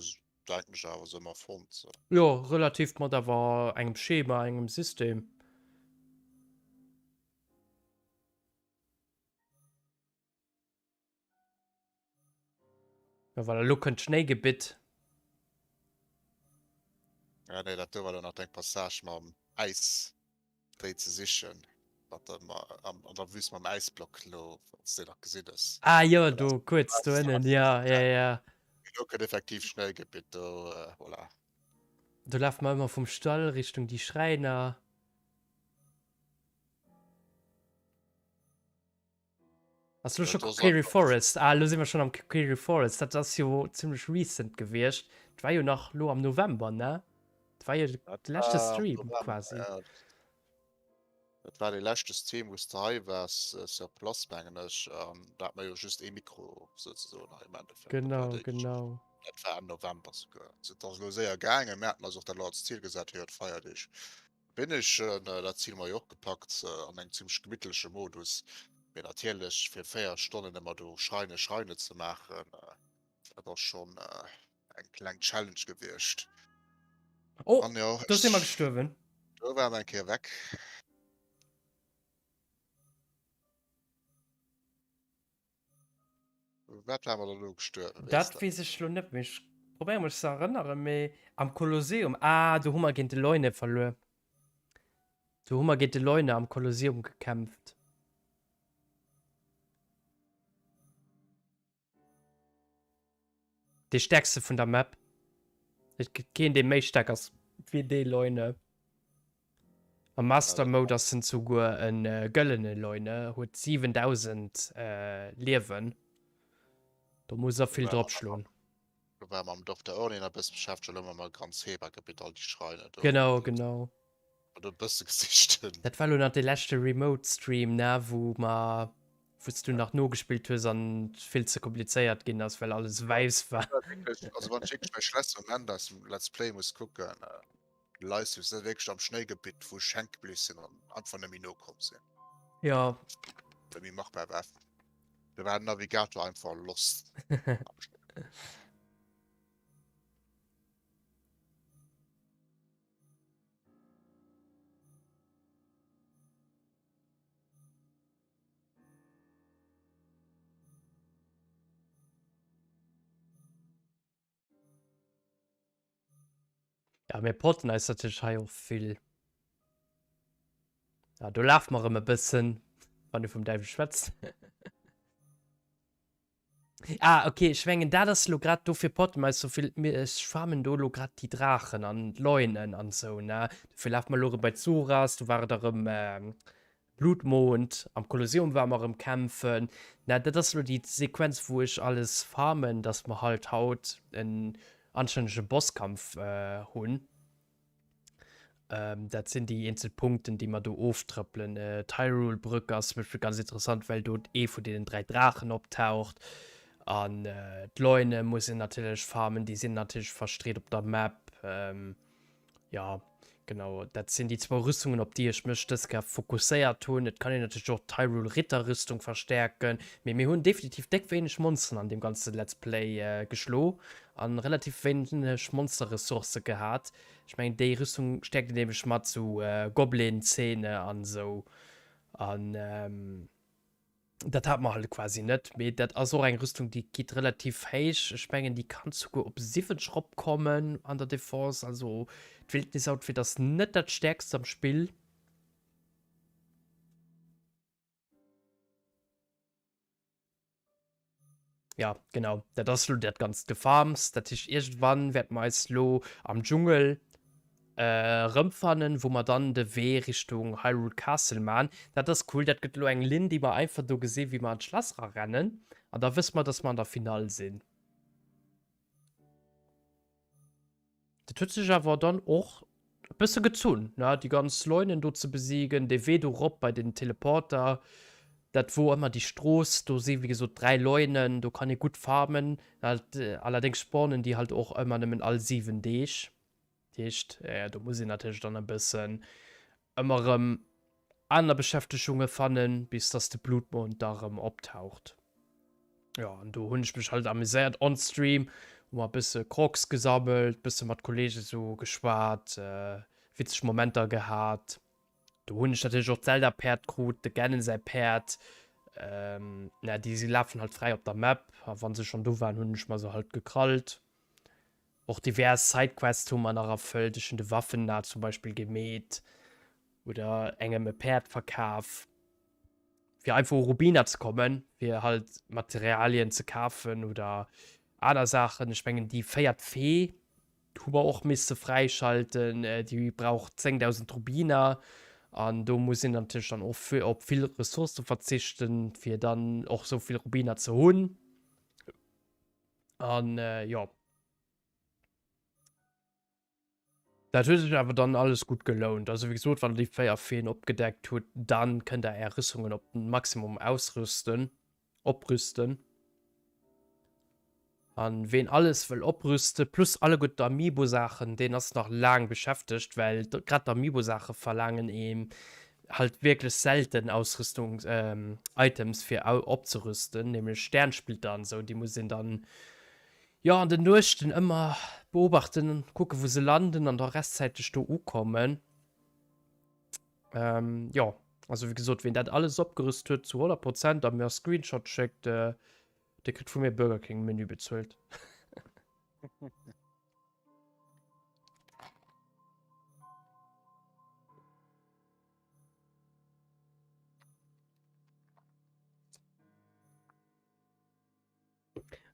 denken ech awer se ëmmer fonnt. Jo, relativ mat awer engem Schema, engem System. Ja, voilà, lo kënnt d'Schnéigebitt. Ja, nee, dat do war dann nach deng Passage mam Äis, déi ze sichen, wat da am, an der Wüst mam Äisblock lo, wann s de nach gesinn hues. Ah jo, do kuerz do ënnen, ja, ja, ja. Lo kënnt effektiv Schnéigebitt, do, voilà. Do lafe mer ëmmer vum Stall Richtung déi Schräiner. Ass lo scho Kokiri Forest? Ah, lo si mer schon am Kokiri Forest. Dat ass jo zimmlech recent gewiescht. Dat war jo nach lo am November, ne? Dat war jo de leschte Stream quasi. Dat war de leschte Stream, wou s de hei waars, sur place, mengen ech. An da hat mer jo just ee Mikro souzesoen hei am Endeffekt. Genau, genau. Dat war am November souguer. Et ass elo séier gaangen. Mir haten eis och dat elo als Zil gesat fir iwwer d'Feierdeeg. Bin ech, dat Zil mer jo och gepackt, an engem zimmlech gemittleche Modus, mee natierlech fir 4 Stonnen ëmmer do Schreine Schreine ze maachen, dat ass schonn eng kleng Challenge gewiescht. Oh, An jo, do si mer gestuerwen. Do war mer eng Kéier weg. Wat war mer da lo gestuerwen, weess Dat weess ech lo net méi. Ech probéiere mech ze erënneren, mee am Kolosseum, ah, do hu mer géint de Leune verluer. Do hu mer géint de Leune am Kolosseum gekämpft. Dee stäerkste vun der Map. Et gëtt keen, dee méi staark ass wéi dee Leune. Am Master Mode ass en souguer en gëllene Leune, huet 7000 Liewen. Do muss er vill drop schloen. Do war mam Dokter Orlin e bësse beschäftegt, elo mam ganz Hebergebitt, all déi Schreiner do. Genau, genau. Do e bësse gesicht hunn. Dat war lo nach de leschte Remote Stream, ne, wou mer, wou s du nach nogespillt hues an et vill ze komplizéiert ginn ass, well alles wäiss war. Also wann ech wierklech mäi schlechtste Moment aus dem Let's Play muss kucken, Leis du wierklech am Schnéigebitt wou ech hänke bliww sinn an einfach net méi nokomm sinn. Ja. Net méi machbar war. Do war den Navigator einfach lost. Ja, mir potten eis natierlech hei och vill. Ja, do lafe mer erëm e bëssen, wann ee vum Däiwel schwätzt. Ah, okay, ech mengen dat ass lo grad dofir potte mer eis souvill, mir ech farmen do lo grad déi Draachen an d'Leunen an sou, ne? Dofir lafe mer lo erëm bei d'Zoras, do war et erëm Blutmond, am Kolosseum ware mer erëm kämpfen. Na, dat ass lo déi Sequenz wou ech alles farmen, dass mer halt haut en anstännege Bosskampf hunn. Ähm, dat sinn déi eenzel Punkten, déi mer do oftrëppelen. Äh, D'Hyrule Brück ass zum Beispill ganz interessant, well do ee vun deenen 3 Draachen optaucht. An äh, d'Leune muss een natierlech farmen, déi sinn natierlech verstreet op der Map. Ähm, ja, genau, dat sinn déi zwou Rüstungen, op déi ech mech dës Kéier fokusséiert hunn. Et kann een natierlech och d'Hyrule Ritterrüstung verstäerken, mee mir hunn definitiv déck wéineg Monsteren an deem ganze Let's Play äh, geschlo an relativ wéineg Monsterressourcë gehat. Ech mengen déi Rüstung stäerkt een nämlech mat sou Goblin-Zähne an sou an dat hat mer halt quasi net. Mee dat ass och eng Rüstung déi geet relativ héich. Ech mengen déi kann souguer op 70 rop kommen an der Defense. Also d'Wildnis-Outfit ass net dat stäerkst am Spill. Ja, genau. Dat ass lo dat ganzt Gefarms. Dat heescht, iergendwann wäerte mer eis lo am Dschungel äh, rëmfannen, wou mer dann de Wee Richtung Hyrule Castle man. Dat ass cool. Dat gëtt lo eng Linn, déi mer einfach do gesinn, wéi mer an d'Schlass erarennen. An da wësse mer, dass mer an der Finale sinn. Dat huet sech awer dann och e bësse gezunn, ne, déi ganz Leunen do ze besiegen, dee Wee do rop bei den Teleporter, dat wor ëmmer déi Strooss, do si wéi gesot 3 Leunen, do kann ee gutt farmen, allerdéngs spawnen déi halt och ëmmer nëmmen all 7 Deeg, dat heescht do muss een natierlech dann e bëssen ëmmer erëm aner Beschäftegunge fannen, bis dass de Blutmond da rëm optaucht. Jo, an do hunn ech mech halt amuséiert on stream, hu mer e bësse Crocs gesammelt, bësse mat Kollege sou geschwat, witzeg Momenter gehat. Do hunn ech natierlech och d'Zelda-Päerd krut, de Ganon säi Päerd. Na, déi si lafen halt fräi op der Map, a wann se schonn do waren, hunn ech mer se halt gekrallt. Och divers Sidequests hu mer nach erfëllt, ech hunn de Waffennarr zum Beispill gemeet oder engem e Päerd verkaf, fir einfach u Rubiner ze kommen, fir halt Materialien ze kafen oder aner Saachen. Ech mengen déi véiert Fee hu mer och misse fräischalten, déi brauch 10.000 Rubiner an do muss een natierlech dann och op vill Ressourcë verzichten, fir dann och esou vill Rubiner ze hunn. An äh, jo. Dat huet sech awer dann alles gutt gelount. Also wéi gesot, wann der déi 4 Feen opgedeckt hutt, dann kënnt der är Rüstungen op den Maximum ausrüsten, oprüsten. An ween alles wëll oprüsten, plus alleguer d'Amiibo-Saachen, deen ass nach laang beschäftegt, well grad d'Amiibo-Saache verlaangen eem halt wierklech selten Ausrüstungs Items fir opzerüsten, nämlech Sternsplitter an esou, déi muss een dann jo an den Nuechten ëmmer beobachten, kucken wou se landen an da restzäiteg do ukommen. Ähm, jo, also wéi gesot, ween dat alles opgerüst huet zu 100 Prozent a mir e Screenshot schéckt, äh, dee kritt vu mir Burger King Menü bezuelt.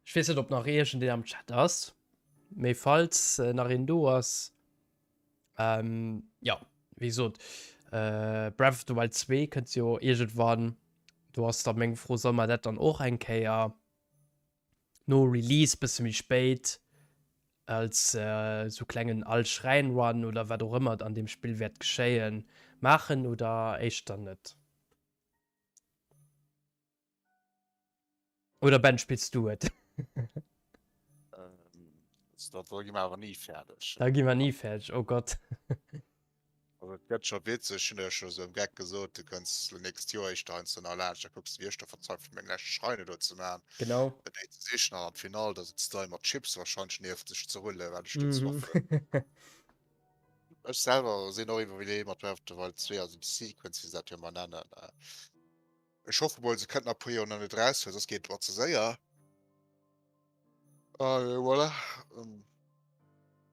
Ech weess net ob nach iergendeen am Chat ass, mee falls äh, nach een do ass, ähm, ja, wéi gesot, äh, Breath of the Wild 2 kënnt jo iergendwann. Do ass da meng Fro, soll mer dat dann och eng Kéier no Release bësse méi spéit als sou klengen All Schräin Run oder wat och ëmmer an deem Spill wäert geschéien maachen oder éischter net? Oder Ben spills du et? Da gi mer awer ni fäerdeg. Da gi mer ni fäerdeg, oh Gott. Also et gëtt scho witzeg, ech hunn der jo scho sou am Geck gesot, du kënns lo nächst Joer éischter heiansdo nach laanscht, da kucks de wéi ech der verzweifelt meng lescht Schreine do ze maachen, Genau. fir déi ze sichen an an d'Finall, da sëtz de hei mat Chips wahrscheinlech nieft sech ze rullen, wat ech do zwaffen. Ech selwer sinn och iwwer wéi mat Breath of the Wild 2, also déi Sequence wéi se dat jo ëmmer nennen. Ech hoffe mol se kënnt nach e puer Joer nach net eraus, well soss geet et mer ze séier. Ah, voilà.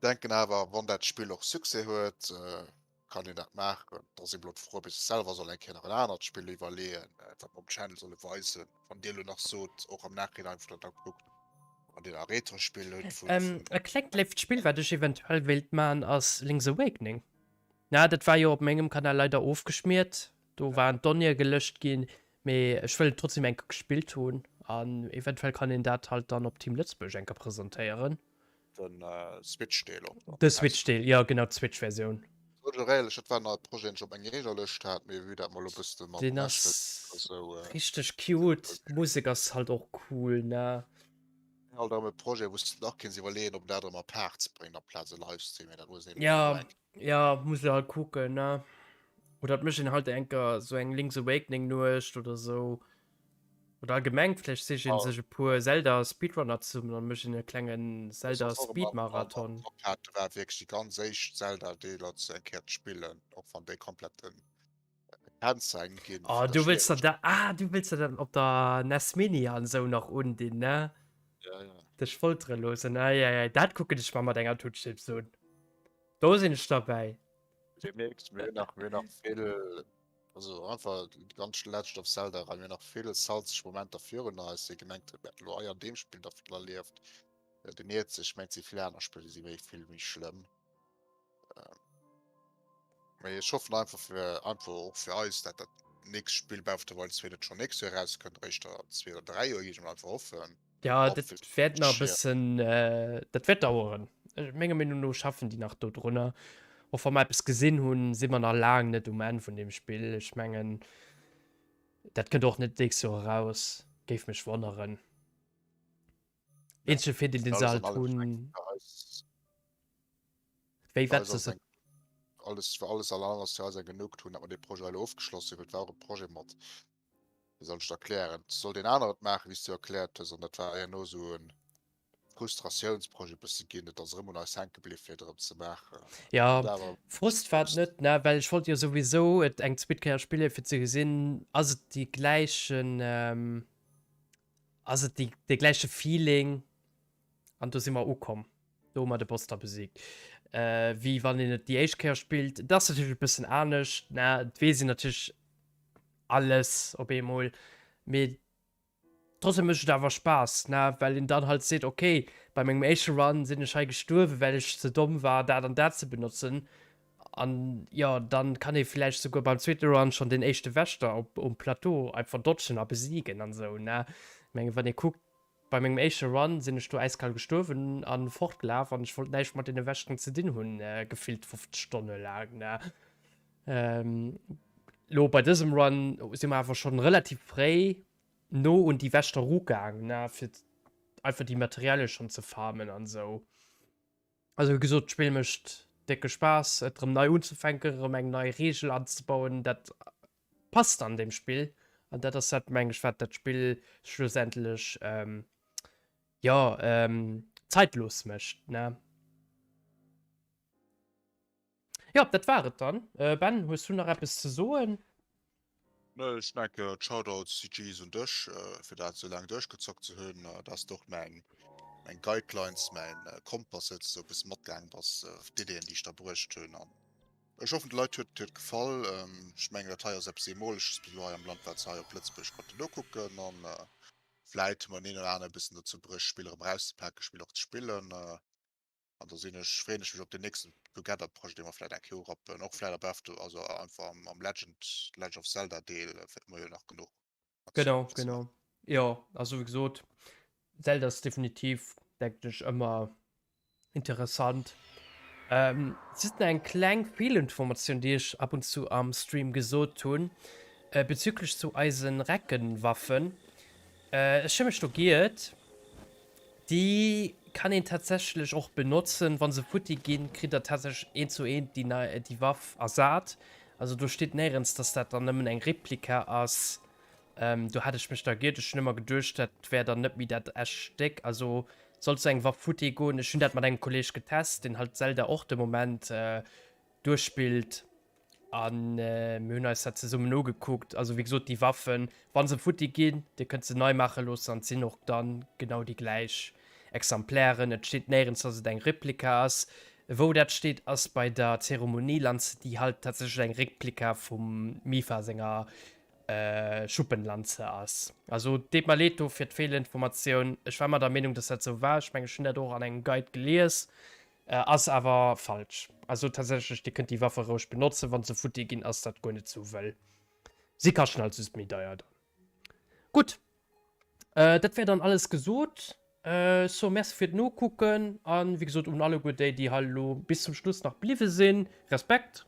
Denken awer wann dat Spill och Succès huet. Kann een dat maachen. Et ass eben elo d'Fro, ob ee sech selwer soll eng Kéier nach en anert Spill iwwerleeën, wat mer um Channel solle weisen. Wann Dir elo nach sot, och am Nachhinein, wann Der da kuckt, wann Dir nach Retro-Spill hutt vun. E klengt léift Spill, wat ech eventuell wéilt maachen, ass Link's Awakening. Na, dat war jo op mengem Kanal leider ofgeschmiert. Do waren d'Donnéeë gelöscht ginn, mee ech wëll et trotzdem eng Kéier gespillt hunn an eventuell kann een dat halt dann op Team Lëtzebuerg eng Kéier presentéieren. Den Switch-Deel op. De Switch-Deel, jo genau, d'Switch-Versioun. Sot ech och éierlech, dat war nach e Projet, deen ech op menger eegener Lëscht hat, mee vue dat mer elo e bëssen mat Deen ass richteg cute, d'Musek ass halt och cool, ne? Halt erëm e Projet, wou s de nach kéints iwwerleeën, ob en dat erëm apaart ze bréngen amplaz e Livestream, mee dat muss een Ja, ja, muss ee halt kucken, ne? Oder et mécht een halt enker sou eng Link's Awakening Nuecht oder sou. Oder allgemeng, vläicht sicht een sech e puer Zelda Speedrunner zesummen an mécht een e klengen Zelda Speedmarathon. Dat war wierklech déi ganz éischt Zelda Deeler ze eng Kéier ze spillen, och wann déi komplett en Kennzeichen ginn. Oh, du wëlls der dat, ah, du wëlls der dat op der NES Mini an esou nach undinn, ne? Ja, ja. Dech foltere loossen, ei, ei, ei, dat kucken ech mer mat enger Tut Chips un. Do sinn ech derbäi. Demnächst, mir hunn nach, mir hunn nach vill Also einfach déi ganz Legend of Zelda Rei. Mir hunn nach vill salzeg Momenter virun eis. Wie gemengt huet, mir hätten elo hei an deem Spill der vill erlieft, deen iert sech. Ech mengen, et si vill aner Spiller, déi si méi vill méi schlëmm. Mee ech hoffen einfach fir einfach och fir eis, dat dat nächst Spill Breath of the Wild 2 net schonn nächst Joer erauskënnt, eréischt a 2 oder 3 Joer, géif ech mol einfach hoffen. Ja, dat wäert nach e bëssen, dat wäert daueren. Menger Meenung no schaffen déi nach do drunner. Och wa mer eppes gesinn hunn, si mer nach laang net um Enn vun deem Spill. Ech mengen, dat kënnt och net d'nächst Joer eraus. Géif mech wonneren. Eenzege Virdeel, deen se halt hunn. Wéi wat? Alles, alles an allem ass fir eis eng Genugtuung, datt mer dee Projet elo ofgeschloss hunn. Et war och e Projet mat Wéi soll ech et erklären? Et sollt een aner et maachen, wéi s du erkläert hues, an dat war herno esou e Frustratiounsprojet bësse ginn. Et ass erëm un eis hänke bliww, fir et erëm ze maachen. Jo, Frust war et net, ne, well ech wollt jo souwisou et eng zweet Kéier spillen, fir ze gesinn, ass et déi gläichen, ass et déi, dee gläiche Feeling? An do si mer ukomm. Do hu mer de Boss da besiegt. Wéi wann een et déi éischt Kéier spillt. Et ass natierlech e bëssen anescht, ne, et weess een natierlech alles op eemol, mee trotzdem mécht et awer Spaass, ne, well een dann halt seet, okay, bei mengem éischte Run sinn ech hei gestuerwen, well ech ze domm war, dat an dat ze benotzen. An jo, dann kann ee vläicht souguer beim zweete Run schonn den éischte Wächter op um Plateau einfach dodgen a besiegen an esou, ne. Ech mengen, wann ee kuckt, bei mengem éischte Run sinn ech do äiskal gestuerwen an fortgelaf an ech wollt näischt mat deene Wächteren ze dinn hunn, gefillt 50 Stonne laang, ne. Lo bei dësem Run si mer awer schonn relativ fréi no un déi Wächter rugaang, ne, fir einfach déi Materialie schonn ze farmen an esou. Also wéi gesot, d'Spill mécht décke Spaass, et erëm nei unzefänken, erëm eng nei Reegel anzebauen, dat passt an deem Spill an dat ass dat, meng ech, wat dat Spill schlussendlech, jo, zeitlos mécht, ne. Jo, dat war et dann. Ben, hues du nach eppes ze soen? Nö, ech denke Shoutouts CGs un dech fir dat sou laang duerchgezockt ze hunn. Dat ass och mäin meng Guidelines, mäin Kompass souzesoe e bësse matgaangen bass, d'Iddeen déi ech der bruecht hunn an ech hoffen de Leit huet huet gefall. Ech mengen dat hei ass eppes eemoleges bis elo hei am Land wat se hei op Lëtzebuerg konnten nokucken an vläit hu mer den een oder anere e bëssen dozou bruecht Spill erëm erauszepaken, Spill och ze spillen. An da sinn ech, freeën ech mech op den nächsten Together Projet, dee mer vläit eng Kéier urappen, och vläit a Breath of, also einfach am, am Legend, Legend of Zelda Deel wäerte mer jo nach genuch Genau, Aktiounen ze genau. maachen. Jo, also wéi gesot, Zelda ass definitiv, denken ech, ëmmer interessant. Ähm, just nach eng kleng Feelinformatioun, déi ech ab und zu am Stream gesot hunn, bezüglech zu eisen Reckenwaffen. Ech hu mech do giert. Déi kann een tatsächlech och benotzen. Wa se futti ginn, kritt der tatsächlech eent zu eent déi nei, déi Waff ersat. Also do steet néierens, dass dat dann nëmmen eng Replika ass. Do hat ech mech da giert. Ech hunn ëmmer geduecht, dat wär dann net méi dat echt Stéck. Also sollt sou eng Waff futti goen, ech hunn dat mat engem Kolleeg getest, deen halt Zelda och de Moment duerchspillt. An mir hunn eis dat zesummen ugekuckt. Also wéi gesot, déi Waffen, wa se futti ginn, Dir kënnt se nei maache loossen an et sinn och dann genau déi gläich Exemplairen. Et steet néierens, dass et eng Replika ass. Wou dat steet ass bei der Zeremonielanze, déi halt tatsächlech eng Réckplika vum Mipha senger Schuppenlanze ass. Also deet mer leed do fir d'Feelinformatioun. Ech war ëmmer der Meenung, dass dat sou war. Ech mengen ech hunn dat och an engem Guide gelies. Ass awer falsch. Also tatsächlech, dir kënnt déi Waffe roueg benotzen. Wann se futti ginn, ass dat guer net sou wëll. Si kaschten halt just méi deier dann. Gutt, dat wär dann alles gesot. So, Merci fir d'Nokucken an wéi gesot un alleguer déi, déi hei elo bis zum Schluss nach bliwwe sinn, Respekt.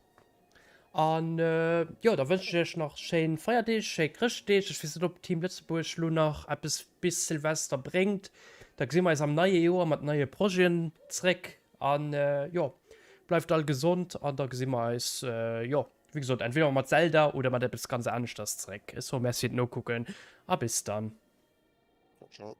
An jo, da wënschen ech iech nach schéin Feierdeeg, schéi Chrëschtdeeg. Ech weess net, ob Team Lëtzebuerg elo nach eppes bis Silvester bréngt. Da gesi mer eis am neie Joer mat neie Projeten zréck. An jo, bleift all gesond an da gesi mer eis, jo, wéi gesot, entweder mat Zelda oder mat eppes ganz aneschters zréck. Ech soe Merci fir d'Nokucken a bis dann. Ciao, ciao.